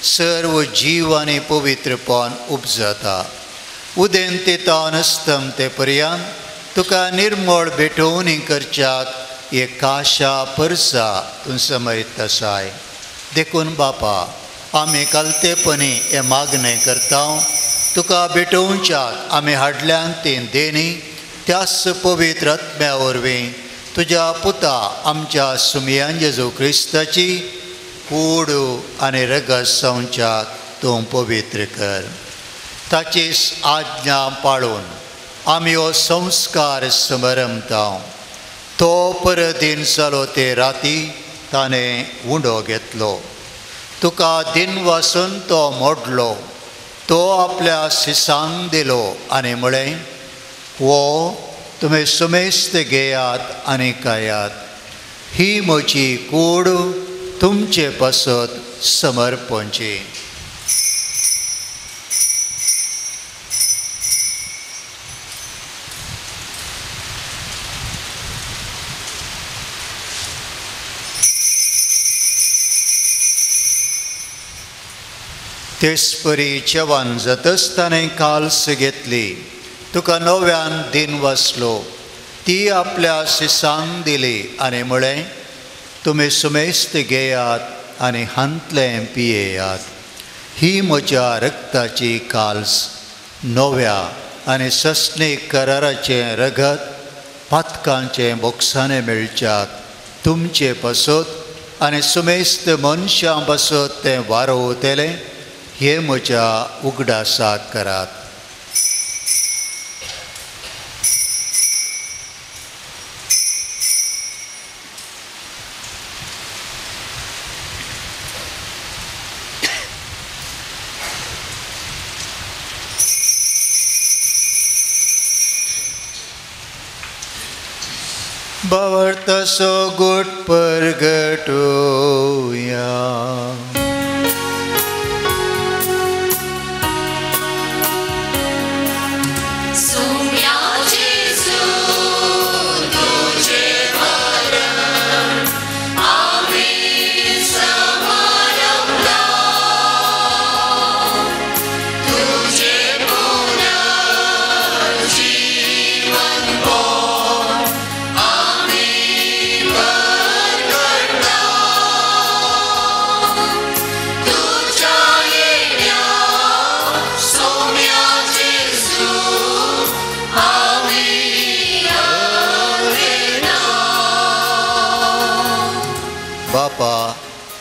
सर्व जीव आनी पवित्रपण उपजता. उदेंते तावन अस्तमते पर्यंत तुका निर्मळ भेटोवणी करच्याक एक आशा परसा तूं समयत आसाय. देखून बापा आमी कालतेपणी हें मागणें करता, तुका भेटोवच्याक आमी हाडल्यान तीं देणी त्याच पवित्र आत्म्या वरवीं तुज्या पुता आमच्या सुमयान जेजू क्रिस्ताची कूड आनी रगत जावच्याक तूं पवित्र कर. ताची आज्ञा पाळून आमी हो संस्कार समरमता. तो परदीन जालो ते राती ताणें उंडो घेतलो. तुका दिनवासून तो मोडलो, तो आपल्या शिसांक दिलो आनी म्हळें, हो तुमी सुमेस्त घेयात आनी खायात, ही म्हजी कूड तुमचे पासत समर्पणची. तेचपरी जेवण जातच ताणें काल्स घेतली, तुका नव्यान दिन वाचलो, ती आपल्या शिसांक दिली आनी म्हळें, तुमी सुमेस्त घेयात आनी हांतलें पियेयात, ही म्हज्या रक्ताची काल्स, नव्या आनी सस्नीक कराराचें रगत पातकांचें बोक्साणें मेळच्याक तुमचे पासत आनी सुमेस्त मनशां पासत तें वारोवतलें, हे म्हज्या उगडासाक करात. भावार्थाचो गोट परगटोया.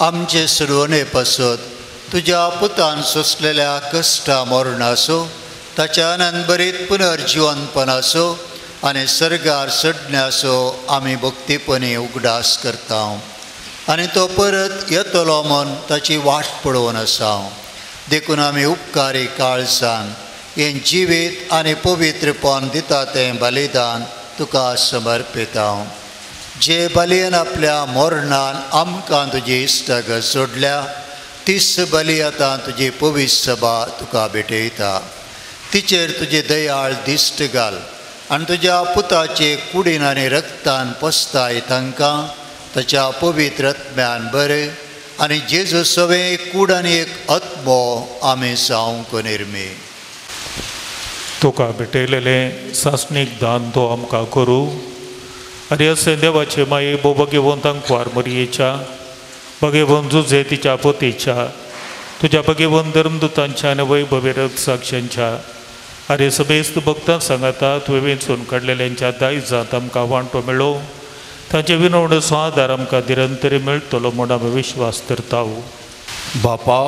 आमचे सुरवणे पासत तुज्या पुतान सोंसलेल्या कश्टा मरणाचो, ताच्या आनंदभरीत पुनर्जिवनपणाचो आनी सर्गार चडण्याचो आमी भक्तीपणी उगडास करता आनी तो परत येतलो म्हूण ताची वाट पळोवन आसा. देखून आमी उपकारी काळजान हें जिवीत आनी पवित्रपण दिता तें बलिदान तुका समर्पिता. जे बलयेन आपल्या मरणान आमकां तुजी इश्टागत सोडल्या, तीच बली आतां तुजी पवित्र सभा तुका भेटयता. तिचेर तुजी दयाळ दिश्ट घाल आनी तुज्या पुताचे कुडीन आनी रक्तान पसताय तांकां ताच्या पवित्र आत्म्यान बरें आनी जेजू सवें एक कूड आनी एक आत्मो आमी जावंक निर्मी. तुका भेटयलेलें सासणीक दान तो आमकां करूं आनी अशें देवाचे माये भोव भगेवंत अंकवार मरयेच्या, भगेवंत जुझे तिच्या पोतीच्या, तुज्या भगेवंत धर्मदुतांच्या आनी वैभवेरत साक्षांच्या आनी समेस्त भक्तां सांगाता तुवें वेंचून काडलेल्यांच्या दायजांत आमकां वांटो मेळो, तांचे विनवणेचो आदार आमकां निरंतर मेळटलो म्हूण आमी विश्वास धरता. बापा,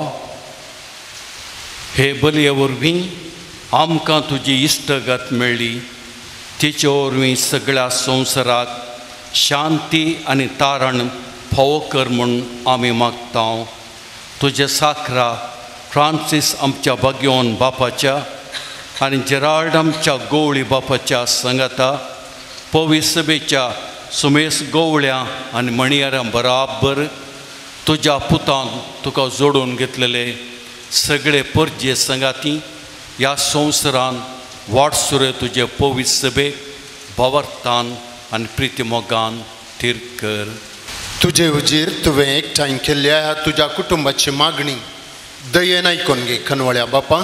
हे बलये वरवीं आमकां तुजी इश्टगत मेळ्ळी, तिचे वरवीं सगळ्या संवसाराक शांती आनी तारण फावो कर म्हूण आमी मागता. तुजे साखरा फ्रांसीस आमच्या भाग्यवन बापाच्या आनी जेराल्ड आमच्या गोवळी बापाच्या सांगाता पवी सभेच्या सुमेस गोवळ्या आनी मणयारां बराबर तुज्या पुतान तुका जोडून घेतलेले सगळे परजे सांगाती ह्या संवसारान वाटसुरे तुजे पवित्र सभेक भावार्थान आनी प्रितीमोगान थीर कर. तुजे हुजीर तुवें एकठांय केल्ल्या तुज्या कुटुंबाची मागणी दयेन आयकून घे. खनवळ्या बापा,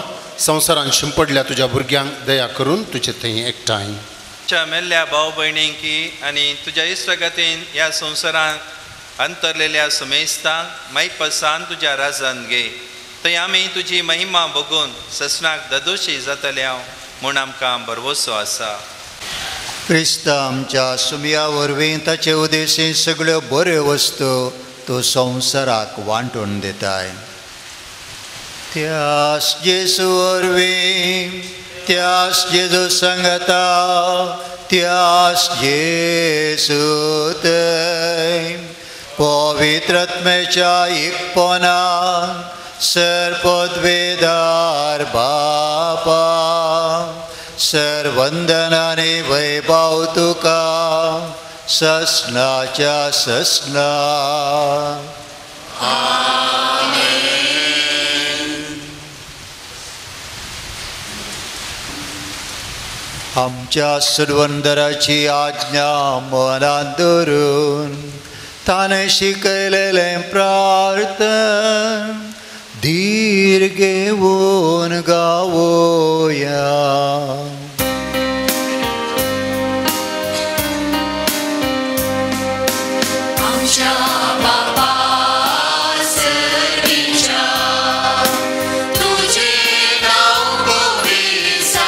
संवसारान शिंपडल्या तुज्या भुरग्यांक दया करून तुजे थंय एकठांय तुज्या मेल्ल्या भाव भयणींकी आनी तुज्या इश्टगतीन ह्या संवसारान अंतरलेल्या समेस्तांक मायपसान तुज्या राजान घे, थंय आमी तुजी महिमा बघून ससनाक ददोशी जातल्या म्हूण आमकां भरवसो आसा. क्रिस्त आमच्या सुमया वरवीं ताचे उदेशी सगळ्यो बऱ्यो वस्तू तूं संवसाराक वांटून दिताय. त्यास जेजू वरवीं, त्यास जेजू सांगता, त्यास जेजू थंय पवित्रत्मेच्या एकपणान सर पदवेदार बापा सर वंदनाने वैभव तुका ससनाच्या ससना. आमच्या सुरवंदराची आज्ञा मनात धरून ताणें शिकयलेलें प्रार्थन धीर घेवन गावोया. आमच्या बापा सर्वीच्या तुझे नाव पवित्र,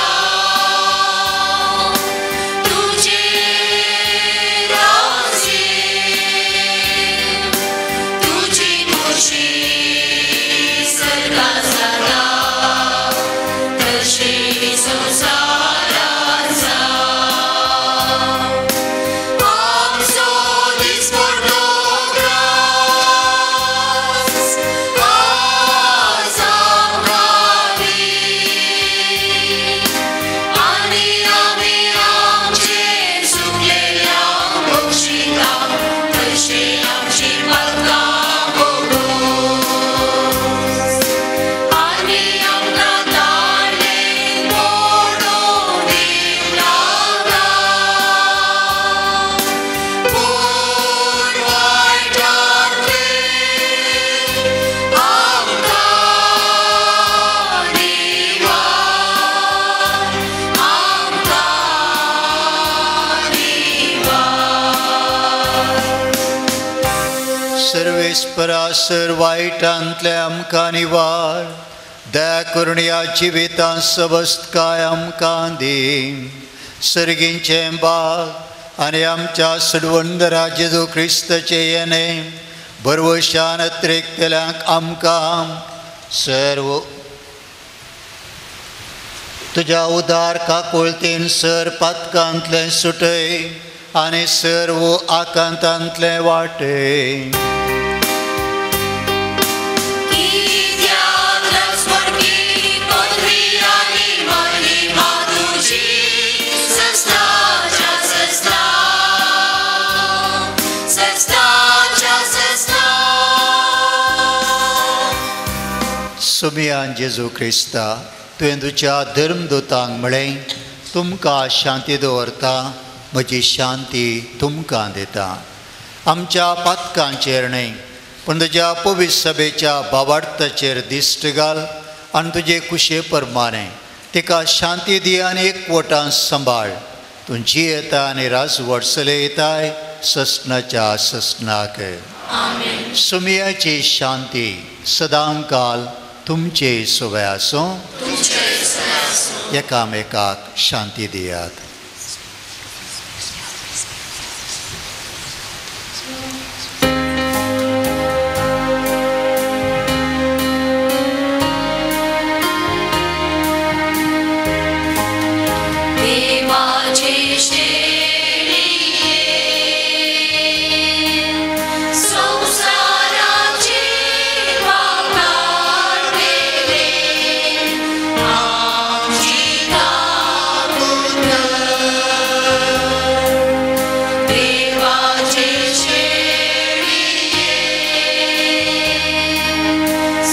तुझे राजे, तुझी खुशी स्वर्गात जाता तशी संवसारात जावं. आमचो दिसपडतो ग्रास आज आमकां दी, आनी आमी आमचे चुकलेल्यांक बक्षिता तशी आमची पातकां भोगोस, आनी आमकां ताणें मोडून दिवं नाका, पूण वायटांतलें आमकां निवार, आमकां निवार. सर्वेस्परा सर वायटांतले आमकां निवार, दया करून ह्या जिवितांत सबस्तकाय आमकां दी. सर्गींचें बाग आनी आमच्या सुडवंदरा जेजू क्रिस्ताचें येणें भरवशान अत्रेकतल्यांक आमकां सर्व तुज्या उदार काकुळतीन सर पातकांतलें सुटय आनी सर्व आकांतांतलें वाटय. कित्याक स्वर्गी पदवी आनी महिमा तुजी सस्ताच्या सस्ता, सस्ताच्या सस्ता. सुमियान जेजू क्रिस्ता, तुवें तुज्या धर्मदूतांक म्हळें, तुमकां शांती दवरता, म्हजी शांती तुमकां दिता. आमच्या पातकांचेर न्हय पूण तुज्या पवित्र सभेच्या भावार्थाचेर दिश्ट घाल आनी तुजे कुशे प्रमाणें तिका शांती दी आनी एकवटान सांबाळ. तूं जियेता आनी राजवट चलयताय ससनाच्या ससनाक. सुमियाची शांती सदांकाल तुमचे सुवे आसूं. एकामेकाक शांती दियात. देवाचे शेळये संवसाराचे पाप काडलेले आमची काकूत कर. देवाचे शेळये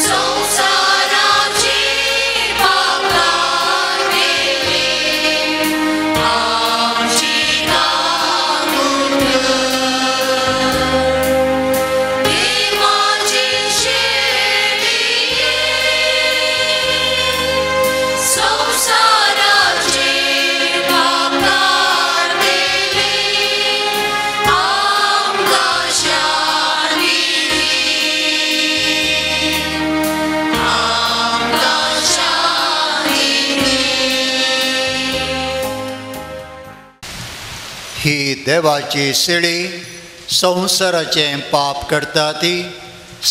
संवसाराचे पाप काडलेले आमची काकूत कर. देवाचे शेळये संवसाराचे पाप काडलेले आमकां शांती दी, आमकां शांती दी. ही देवाची शेळी संवसाराचें पाप करता ती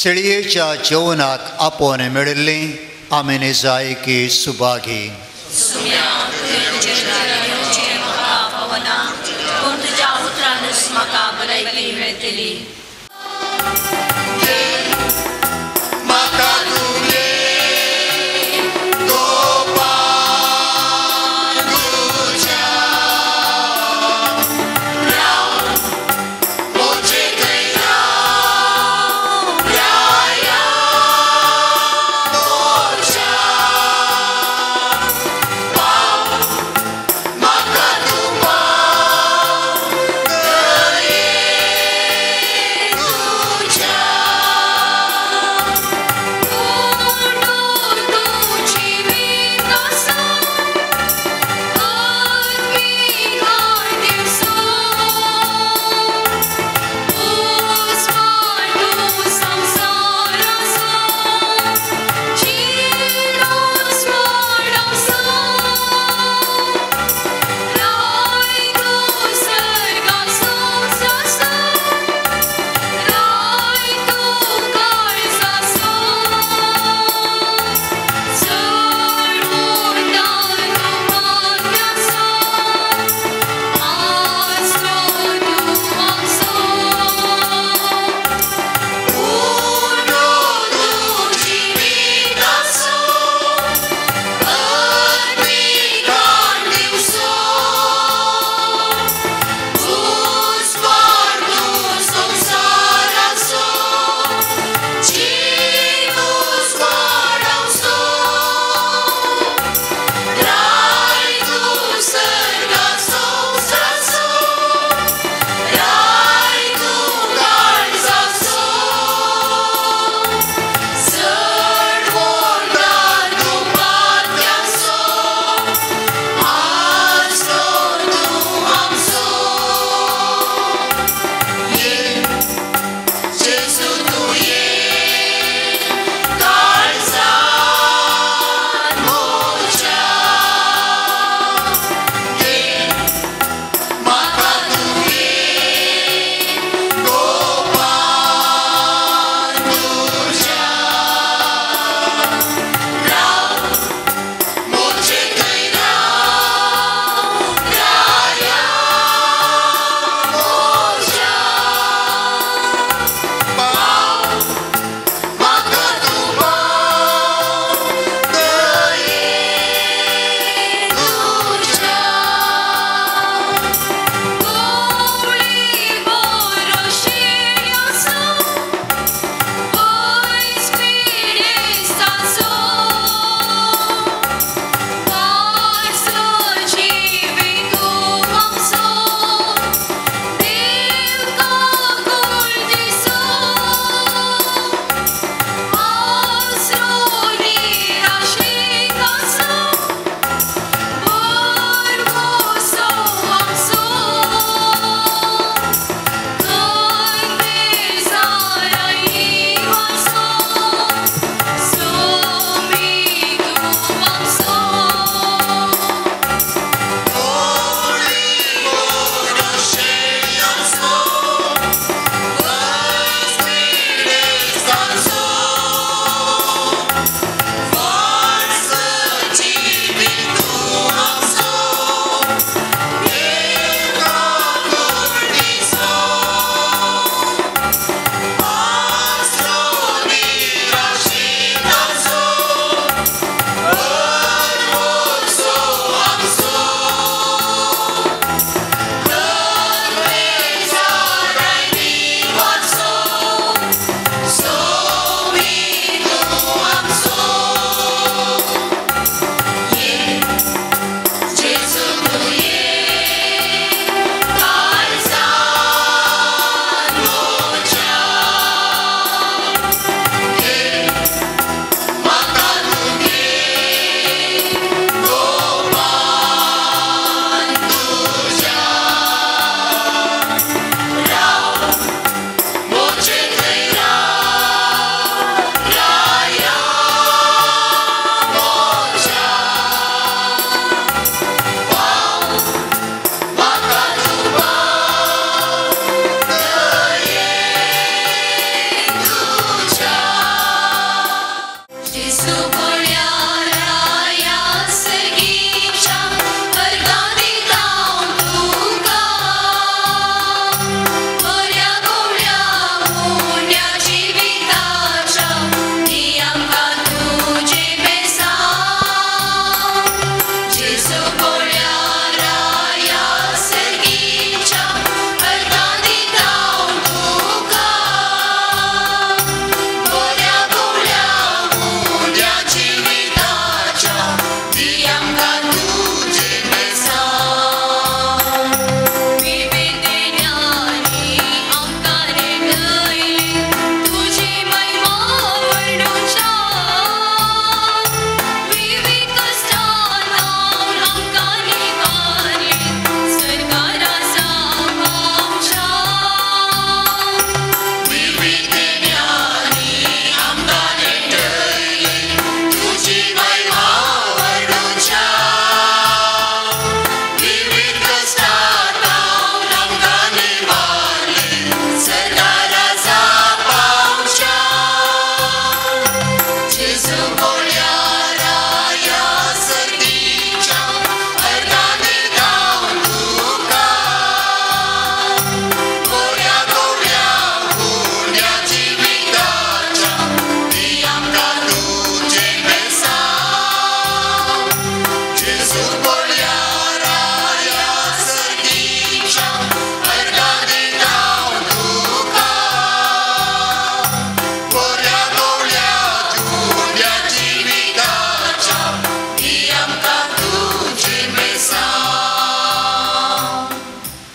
शेळयेच्या जेवणाक आपोवन मेळिल्ली आमी निजायकी सुभागी. सुम्या तुवें तुजें येवचें म्हाका फावना, पूण तुज्या उतरानूच म्हाका बलायकी मेळटली. म्हाका तूं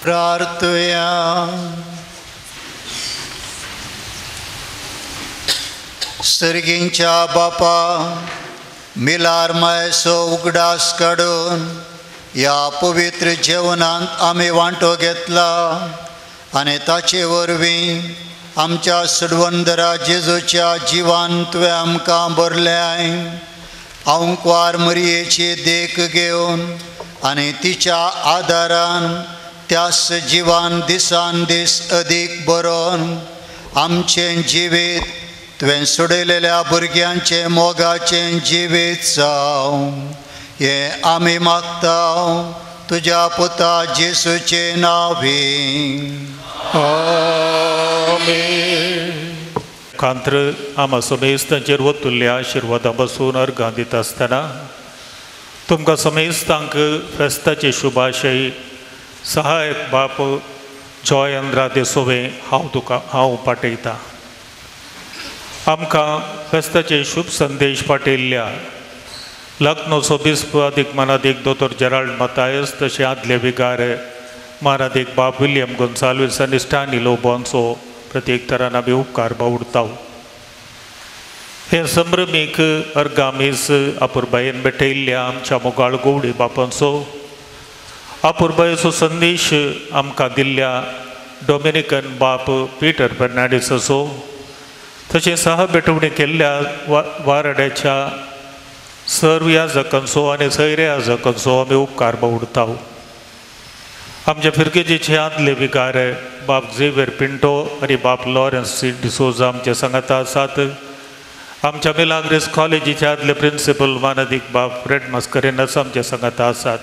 प्रार्थुया. सर्गींच्या बापा, मिलार मायसो उगडास काडून ह्या पवित्र जेवणांत आमी वांटो घेतला आनी ताचे वरवीं आमच्या सुडवंदरा जेजूच्या जिवान तुवें आमकां भरल्याय. आंकवार मरयेची देख घेवन आनी तिच्या आदारान त्यास जिवान दिसान दीस अदीक बरोवन आमचें जिवीत तुवें सोडयलेल्या भुरग्यांचें मोगाचें जिवीत जावं हें आमी मागता तुज्या पुता जेसूचे नांवी. आमेन. कांत्र आमा समेस्तांचेर वतुल्ल्या आशिर्वादा बसून अर्घां दिता आसतना तुमकां समेस्तांक फेस्ताचे शुभाशय सहायक बाप जॉय अंद्रादे सोवे हांव तुका हांव पाठयतां. आमकां फेस्ताचे शुभ संदेश पाठयल्ल्या लखनौचो बिस्प अदीक मानादीक दोतोर जेराल्ड मतायस तशें आदले विगार मानादीक बाब विलियम गोन्साल्वीस आनी स्टॅनली लोबोंचो प्रत्येक तरान आमी उपकार बावडता. हे संभ्रमीक अर्गामीस अपुरबायेन भेटयल्ल्या आमच्या मोगाळ गोवडी बापांचो अपुरबायेचो संदेश आमकां दिल्ल्या डॉमिनिकन बाप पीटर फेर्नांडीसाचो तशें सह भेटवणी केल्ल्या वारड्याच्या सर्व याजकांचो आनी सैरे याजकांचो आमी उपकार बावडता. आमच्या फिरगेजीचे आदले विगार बाप झेवियर पिंटो आनी बाप लॉरन्स सी डिसोजा आमचे सांगाता आसात. आमच्या मिलाग्रीस कॉलेजीचे आदले प्रिंसिपल मानादीक बाप फ्रेड मास्करेनस आमचे सांगाता आसात.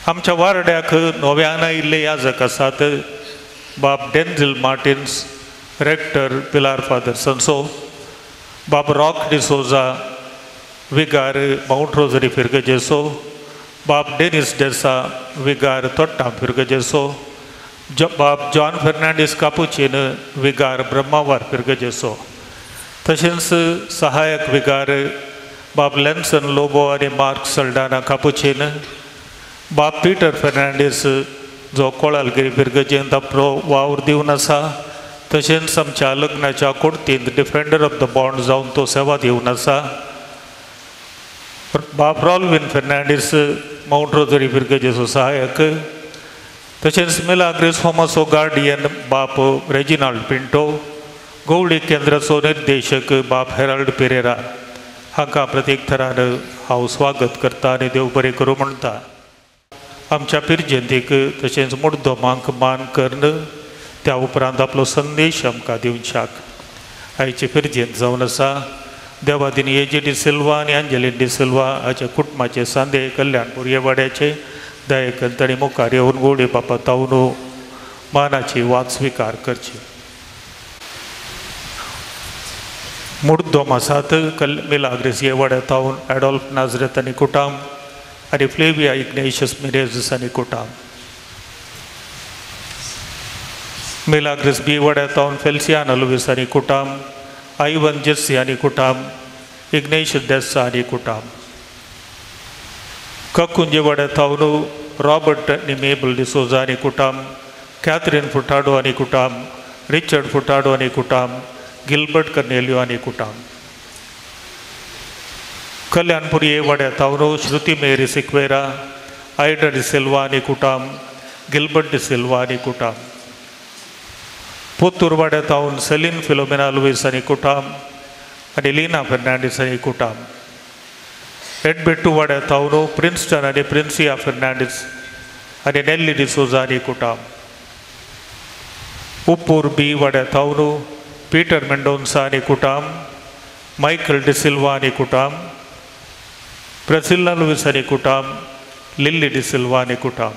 आमच्या वारड्याक नव्यान आयिल्ले याजक आसात बाप Denzil Martins rector Pilar father संसो, बाप रॉक डिसोजा विगार मावंट रोजरी फिरगजेसो, बाप डेनिस डेसा विगार तोट्टां फिरगजेसो, बाप जॉन फेर्नांडीस कापुचीन विगार ब्रह्मावार फिरगजेसो, तशेंच सहायक विगार बाप लेन्सन लोबो आनी मार्क सल्डाना कापुचीन, बाप पीटर फेर्नांडीस जो कोळालगिरी फिरगजेंत आपलो वावर दिवन आसा, तशेंच आमच्या लग्नाच्या कोर्तींत डिफेंडर ऑफ the bond जावन तो सेवा दिवन आसा, बाप रॉल्विन फेर्नांडीस मावंट रोजरी फिरगजेचो सहायक, तशेंच मिलाग्रीस होमाचो गार्डियन बाप रेजिनाल्ड पिंटो, गवळी केंद्राचो निर्देशक बाप हेराल्ड पेरेरा हांकां प्रत्येक थरान हांव स्वागत करता आनी देव बरें करूं म्हणटा. आमच्या पिरजंतीक तशेंच मुड्डोमांक मान करून त्या उपरांत आपलो संदेश आमकां दिवच्याक आयची पिरजंत जावन आसा देवादीन एजी डिसिल्वा आनी अंजलीन डिसिल्वा हाच्या कुटुंबाचे सांदे कल्याणपूर हे वाड्याचे दयेकन तांणी मुखार येवन गोडे बापा तावनो मानाची वात स्विकार करची. मुड्डोम आसात कल मिलाग्रीस हे वाड्या तावन एडॉल्फ नाजरेत आनी कुटाम आनी फ्लेविया इग्नेशियस मिनेझीस आनी कुटाम. मिलाग्रीस बी वाड्या तावन फेल्सियाना लुवीस आनी कुटाम, आयवन जेस्सी आनी कुटाम, इग्नेशियस डेस्सा आनी कुटाम. ककुंजे वाड्या थावन रॉबर्ट आनी मेबल डिसोजा आनी कुटाम, कॅथरीन फुटाडो आनी कुटाम, रिचर्ड फुटाडो आनी कुटाम, गिलबर्ट कर्नेलियो आनी कुटाम. कल्याणपुरी ए वाड्या थावन श्रुती मेरी सिक्वेरा, आयडा डिसिल्वा आनी कुटाम, गिलबर्ट डिसिल्वा आनी कुटाम. पोतूर वाड्या थावन सेलीन फिलोमेना लुईस आनी कुटाम आनी लीना फेर्नांडीस आनी कुटाम. एडबेटू वाड्या थावन प्रिन्स्टन आनी प्रिन्सिया फेर्नांडीस आनी नेल्ली डिसोजा आनी कुटाम. उप्पूर बी वाड्या थावन पीटर मेंडोन्सा आनी कुटाम, मायकल डिसिल्वा आनी कुटाम, प्रसिल्ला लुईस आनी कुटाम, लिल्ली डिसिल्वा आनी कुटाम.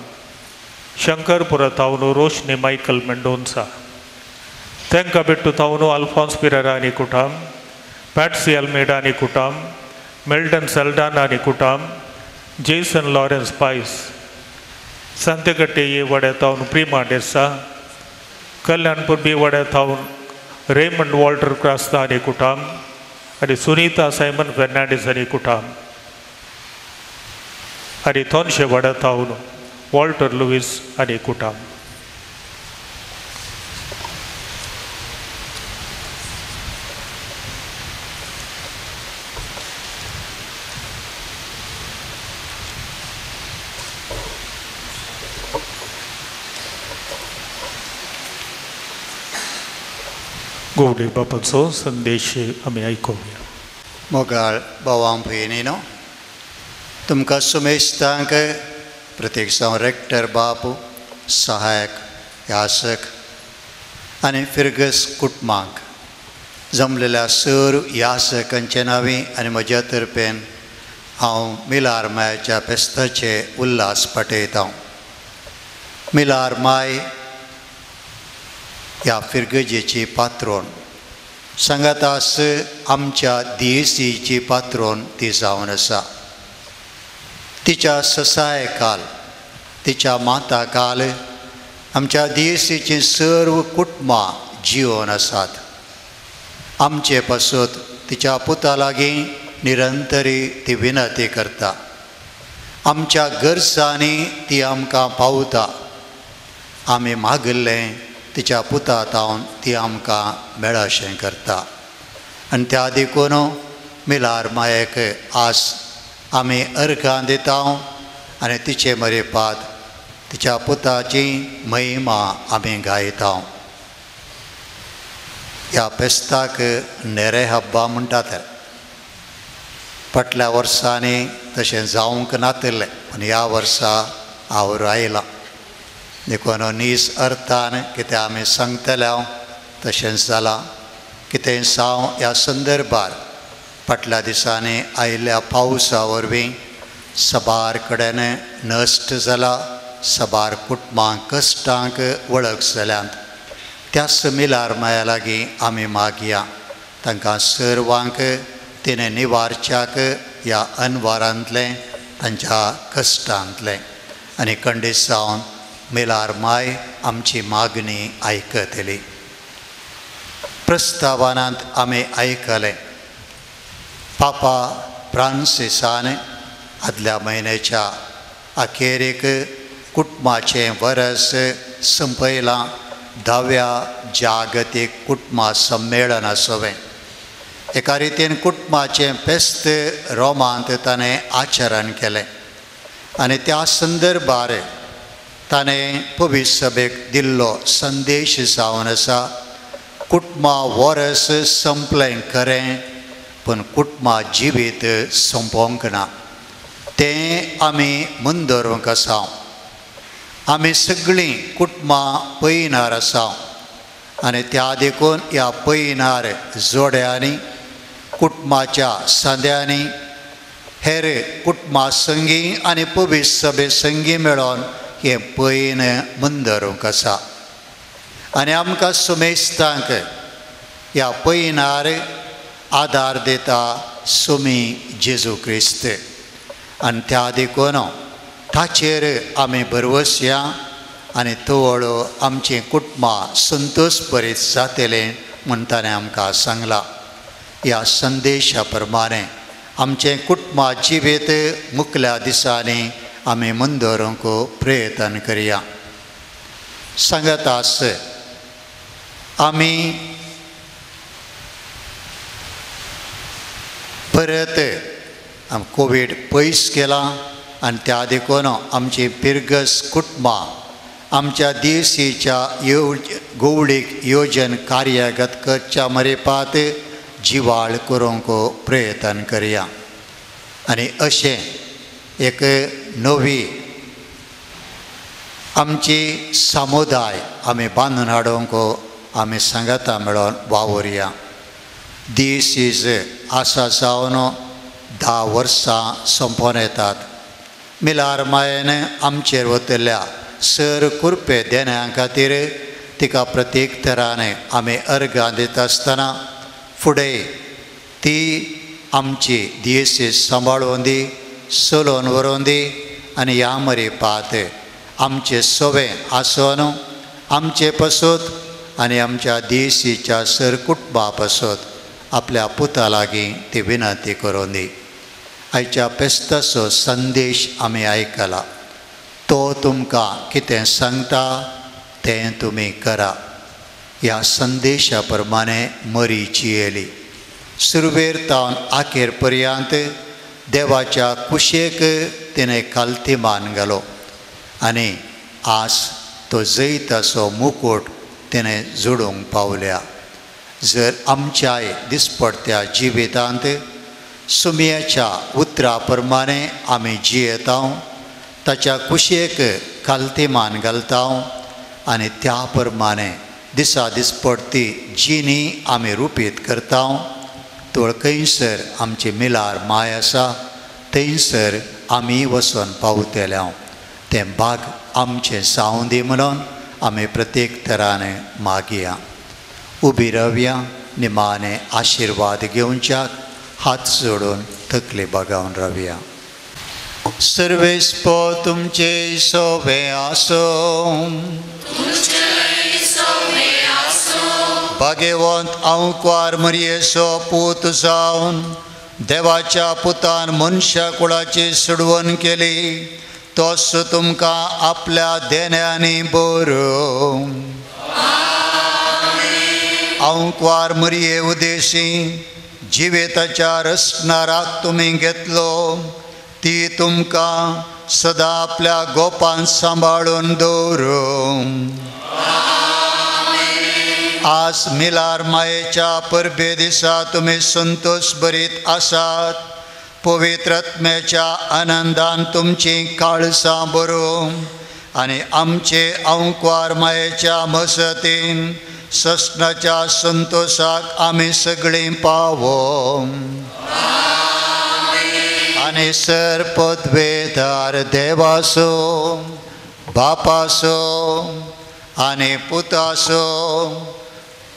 शंकरपुरा थावन रोशनी मायकल मेंडोन्सा. तेंका बेट्टू थावन अल्फान्स पिरेरा आनी कुटाम, पॅट्सी अल्मेडा आनी कुटाम, मेल्टन सल्डाना आनी कुटाम, जेसन लॉरेन्स पायस. सांतेकट्टे ए वाड्या थावन प्रिमा डेसा, कल्याणपूर बी वाड्या थावन रेमंड वॉल्टर क्रास्ता आनी कुटाम आनी सुनीता सायमन फेर्नांडीस आनी कुटाम. आनी थोनशे वाड्या थावन वॉल्टर लुईस आनी कुटाम. गोवडे बापाचो संदेश आमी आयकुया. मोगाळ भावां भयणीनो, तुमकां सुमेस्तांक प्रत्येक जावं रेक्टर बापू, सहायक यासक आनी फिर्गस कुटुंबांक जमलेल्या सर यासकांचे नांवी आनी म्हज्या तर्फेन हांव मिलार मायाच्या फेस्ताचे उल्हास पाठयता. मिलार माय ह्या फिर्गजेची पात्रोन सांगातास आमच्या दियेसीची पात्रोन ती जावन आसा. तिच्या ससायकाल, तिच्या माताकाल आमच्या दियेसीचीं सर्व कुटुंबां जिवन आसात. आमचे पासत तिच्या पुता लागीं निरंतरी ती विनंती करता. आमच्या गरजांनी ती आमकां पावता. आमी मागिल्लें तिच्या पुता तावन ती आमकां मेळशें करता. आनी त्या देखून मिलार मायेक आस आमी अर्घां दिता आनी तिचे मरेपात तिच्या पुताची महिमा आमी गायता. ह्या फेस्ताक नेरे हब्बा म्हणटात. फाटल्या वर्सांनी तशें जावंक नातिल्लें, पूण ह्या वर्सा आवरो आयला. देखून नीस अर्थान कितें आमी सांगतले हांव तशेंच जालां. कितें साव ह्या संदर्भार फाटल्या दिसांनी आयिल्ल्या पावसा वरवीं सबार कडेन नश्ट जाला, सबार कुटुंबांक कश्टांक वळख जाल्यात. त्याच मिलार माया लागीं आमी मागया तांकां सर्वांक तिणें निवारच्याक ह्या अनवारांतलें, तांच्या कश्टांतलें. आनी खंडीत जावन मिलार माय आमची मागणी आयकतली. प्रस्तावनांत आमी आयकलें पापा फ्रांसिसान आदल्या म्हयन्याच्या अखेरेक कुटुंबाचें वरस संपयलां. धाव्या जागतीक कुटुंबा संमेळना सवें एका रितीन कुटुंबाचें फेस्त रोमांत ताणें आचरण केलें आनी त्या संदर्भार ताणें पवित्र सभेक दिल्लो संदेश जावन आसा, कुटुंबा वरस संपलें खरें, पूण कुटुंबा जिवीत सोंपोवंक ना. तें आमी मुंदरूंक आसा. आमी सगळीं कुटुंबां पयनार आसा आनी त्या देखून ह्या पयनार जोड्यांनी, कुटुंबाच्या सांद्यांनी, हेर कुटुंबा संगी आनी पवित्र सभे संगी मेळोन हें पयन मुंदरूंक आसा. आनी आमकां सुमेस्तांक ह्या पयनार आदार दिता सुमी जेजू क्रिस्त. आनी त्या देखून ताचेर आमी भरवसया आनी तवळ आमचीं कुटुंबां संतोश बरीत जातलें म्हूण ताणें आमकां सांगलां. ह्या संदेशा प्रमाणें आमचें कुटुंबा जिवीत मुखल्या दिसांनी आमी मुंदरूंक प्रयत्न करया. सांगत आस आमी परत कोवीड पयस केला आनी त्या देखून आमची पिरगस कुटुंबां आमच्या दिवसीच्या गोवडीक योजन कार्यगत करच्या मरेपात जिवाळ करूंक प्रयत्न करया. आनी अशें एक नवी आमची समुदाय आमी बांदून हाडूंक आमी सांगाता मेळोन वावुरया. दीस is आसा जावन 10 वर्सां सोंपोन येतात. मिलार मायेन आमचेर वतल्या सर कुरपे देण्या खातीर तिका प्रत्येक तरान आमी अर्घां दिता आसतना फुडें ती आमची दियेसी सांबाळून दी, चलोवन व्हरोन दी आनी ह्या मरेपात आमचे सोवे आसून आमचे पसत आनी आमच्या देशीच्या सर कुटुंबा पसत आपल्या पुता लागीं ती विनंती करून दी. आयच्या फेस्ताचो संदेश आमी आयकला. तो तुमकां कितें सांगता तें तुमी करा. ह्या संदेशा प्रमाणे मरी जियेली. सुरवेर तावन आखेर पर्यंत देवाच्या कुशेक तिणें खालती मान घालो आनी आज तो जैताचो मुकूट तिणें जोडूंक पावल्या. जर आमच्याय दिसपडत्या जिवितांत सुमयाच्या उतरा प्रमाणे आमी जियेता, ताच्या कुशेक खालती मान घालता आनी त्या प्रमाणे दिसा दिसपडती जिणी आमी रुपीत करता, तोळ खंयसर आमची मिलार माय आसा थंयसर आमी वचून पावतले. तें भाग आमचें जावं दी म्हणून आमी प्रत्येक तरान मागया. उबी रावया, निमाणे आशिर्वाद घेवच्याक हात जोडून तकली बागावन रावया. सर्वेस्पो तुमचे सोवे आसूं. भाग्यवंत आंकवार मरयेचो पूत जावन देवाच्या पुतान मनशा कुळाची सुडवण केली, तोच तुमकां आपल्या देण्यांनी बरो. आंकवार मरये उदेशी जिवेताच्या रसणाराक तुमी घेतलो, ती तुमकां सदां आपल्या गोपान सांबाळून दवरूं. आज मिलार मायेच्या परबे दिसा तुमी संतोष भरीत आसात. पवित्र आत्म्याच्या आनंदान तुमची काळसां बरोवं आनी आमचे आंकवार मायेच्या मसतीन ससनाच्या संतोषाक आमी सगळीं पावों. आनी सर पदवेदार देवासो बापासो आनी पुतासो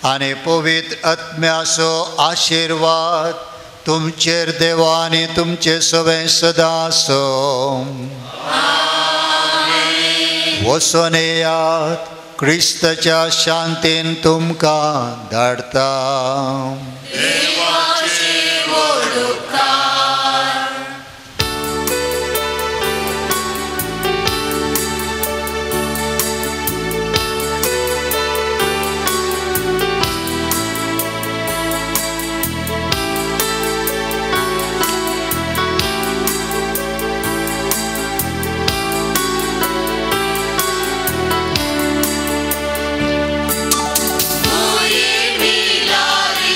आनी पवित्र आत्म्याचो आशिर्वाद तुमचेर देवा आनी तुमचे सवें सदां आसूं. वचून येयात, क्रिस्ताच्या शांतीन तुमकां धाडटा. Milari,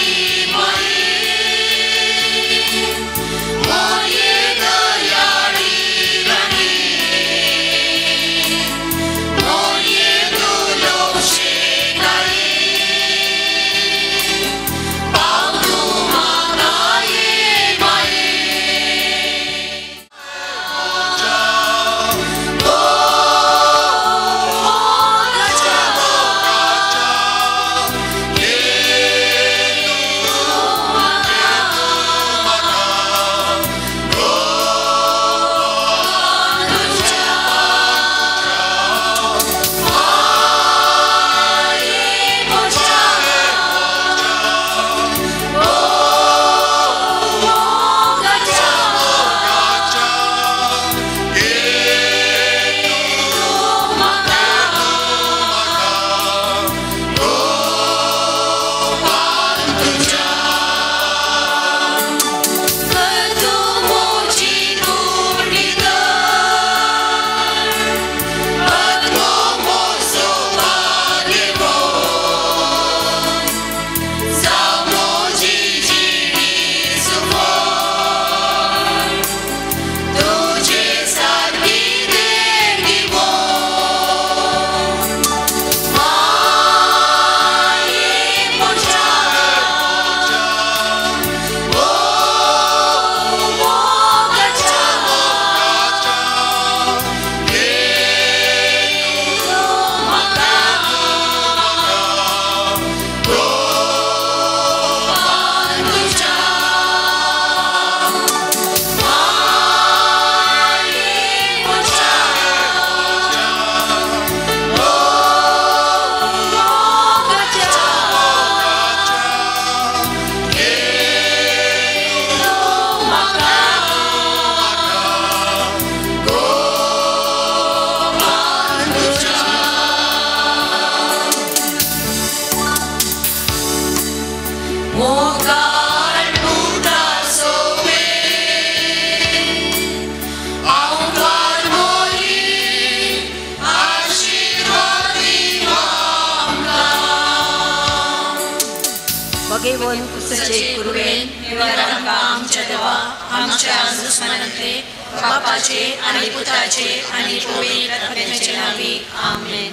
भगेवन पुताचे कुरवेन निवार आमकां आमच्या देवा आमच्या दुस्मानांतले बापाचे आनी पुताचे आनी पवित्र आत्म्याचे नांवी आमेन.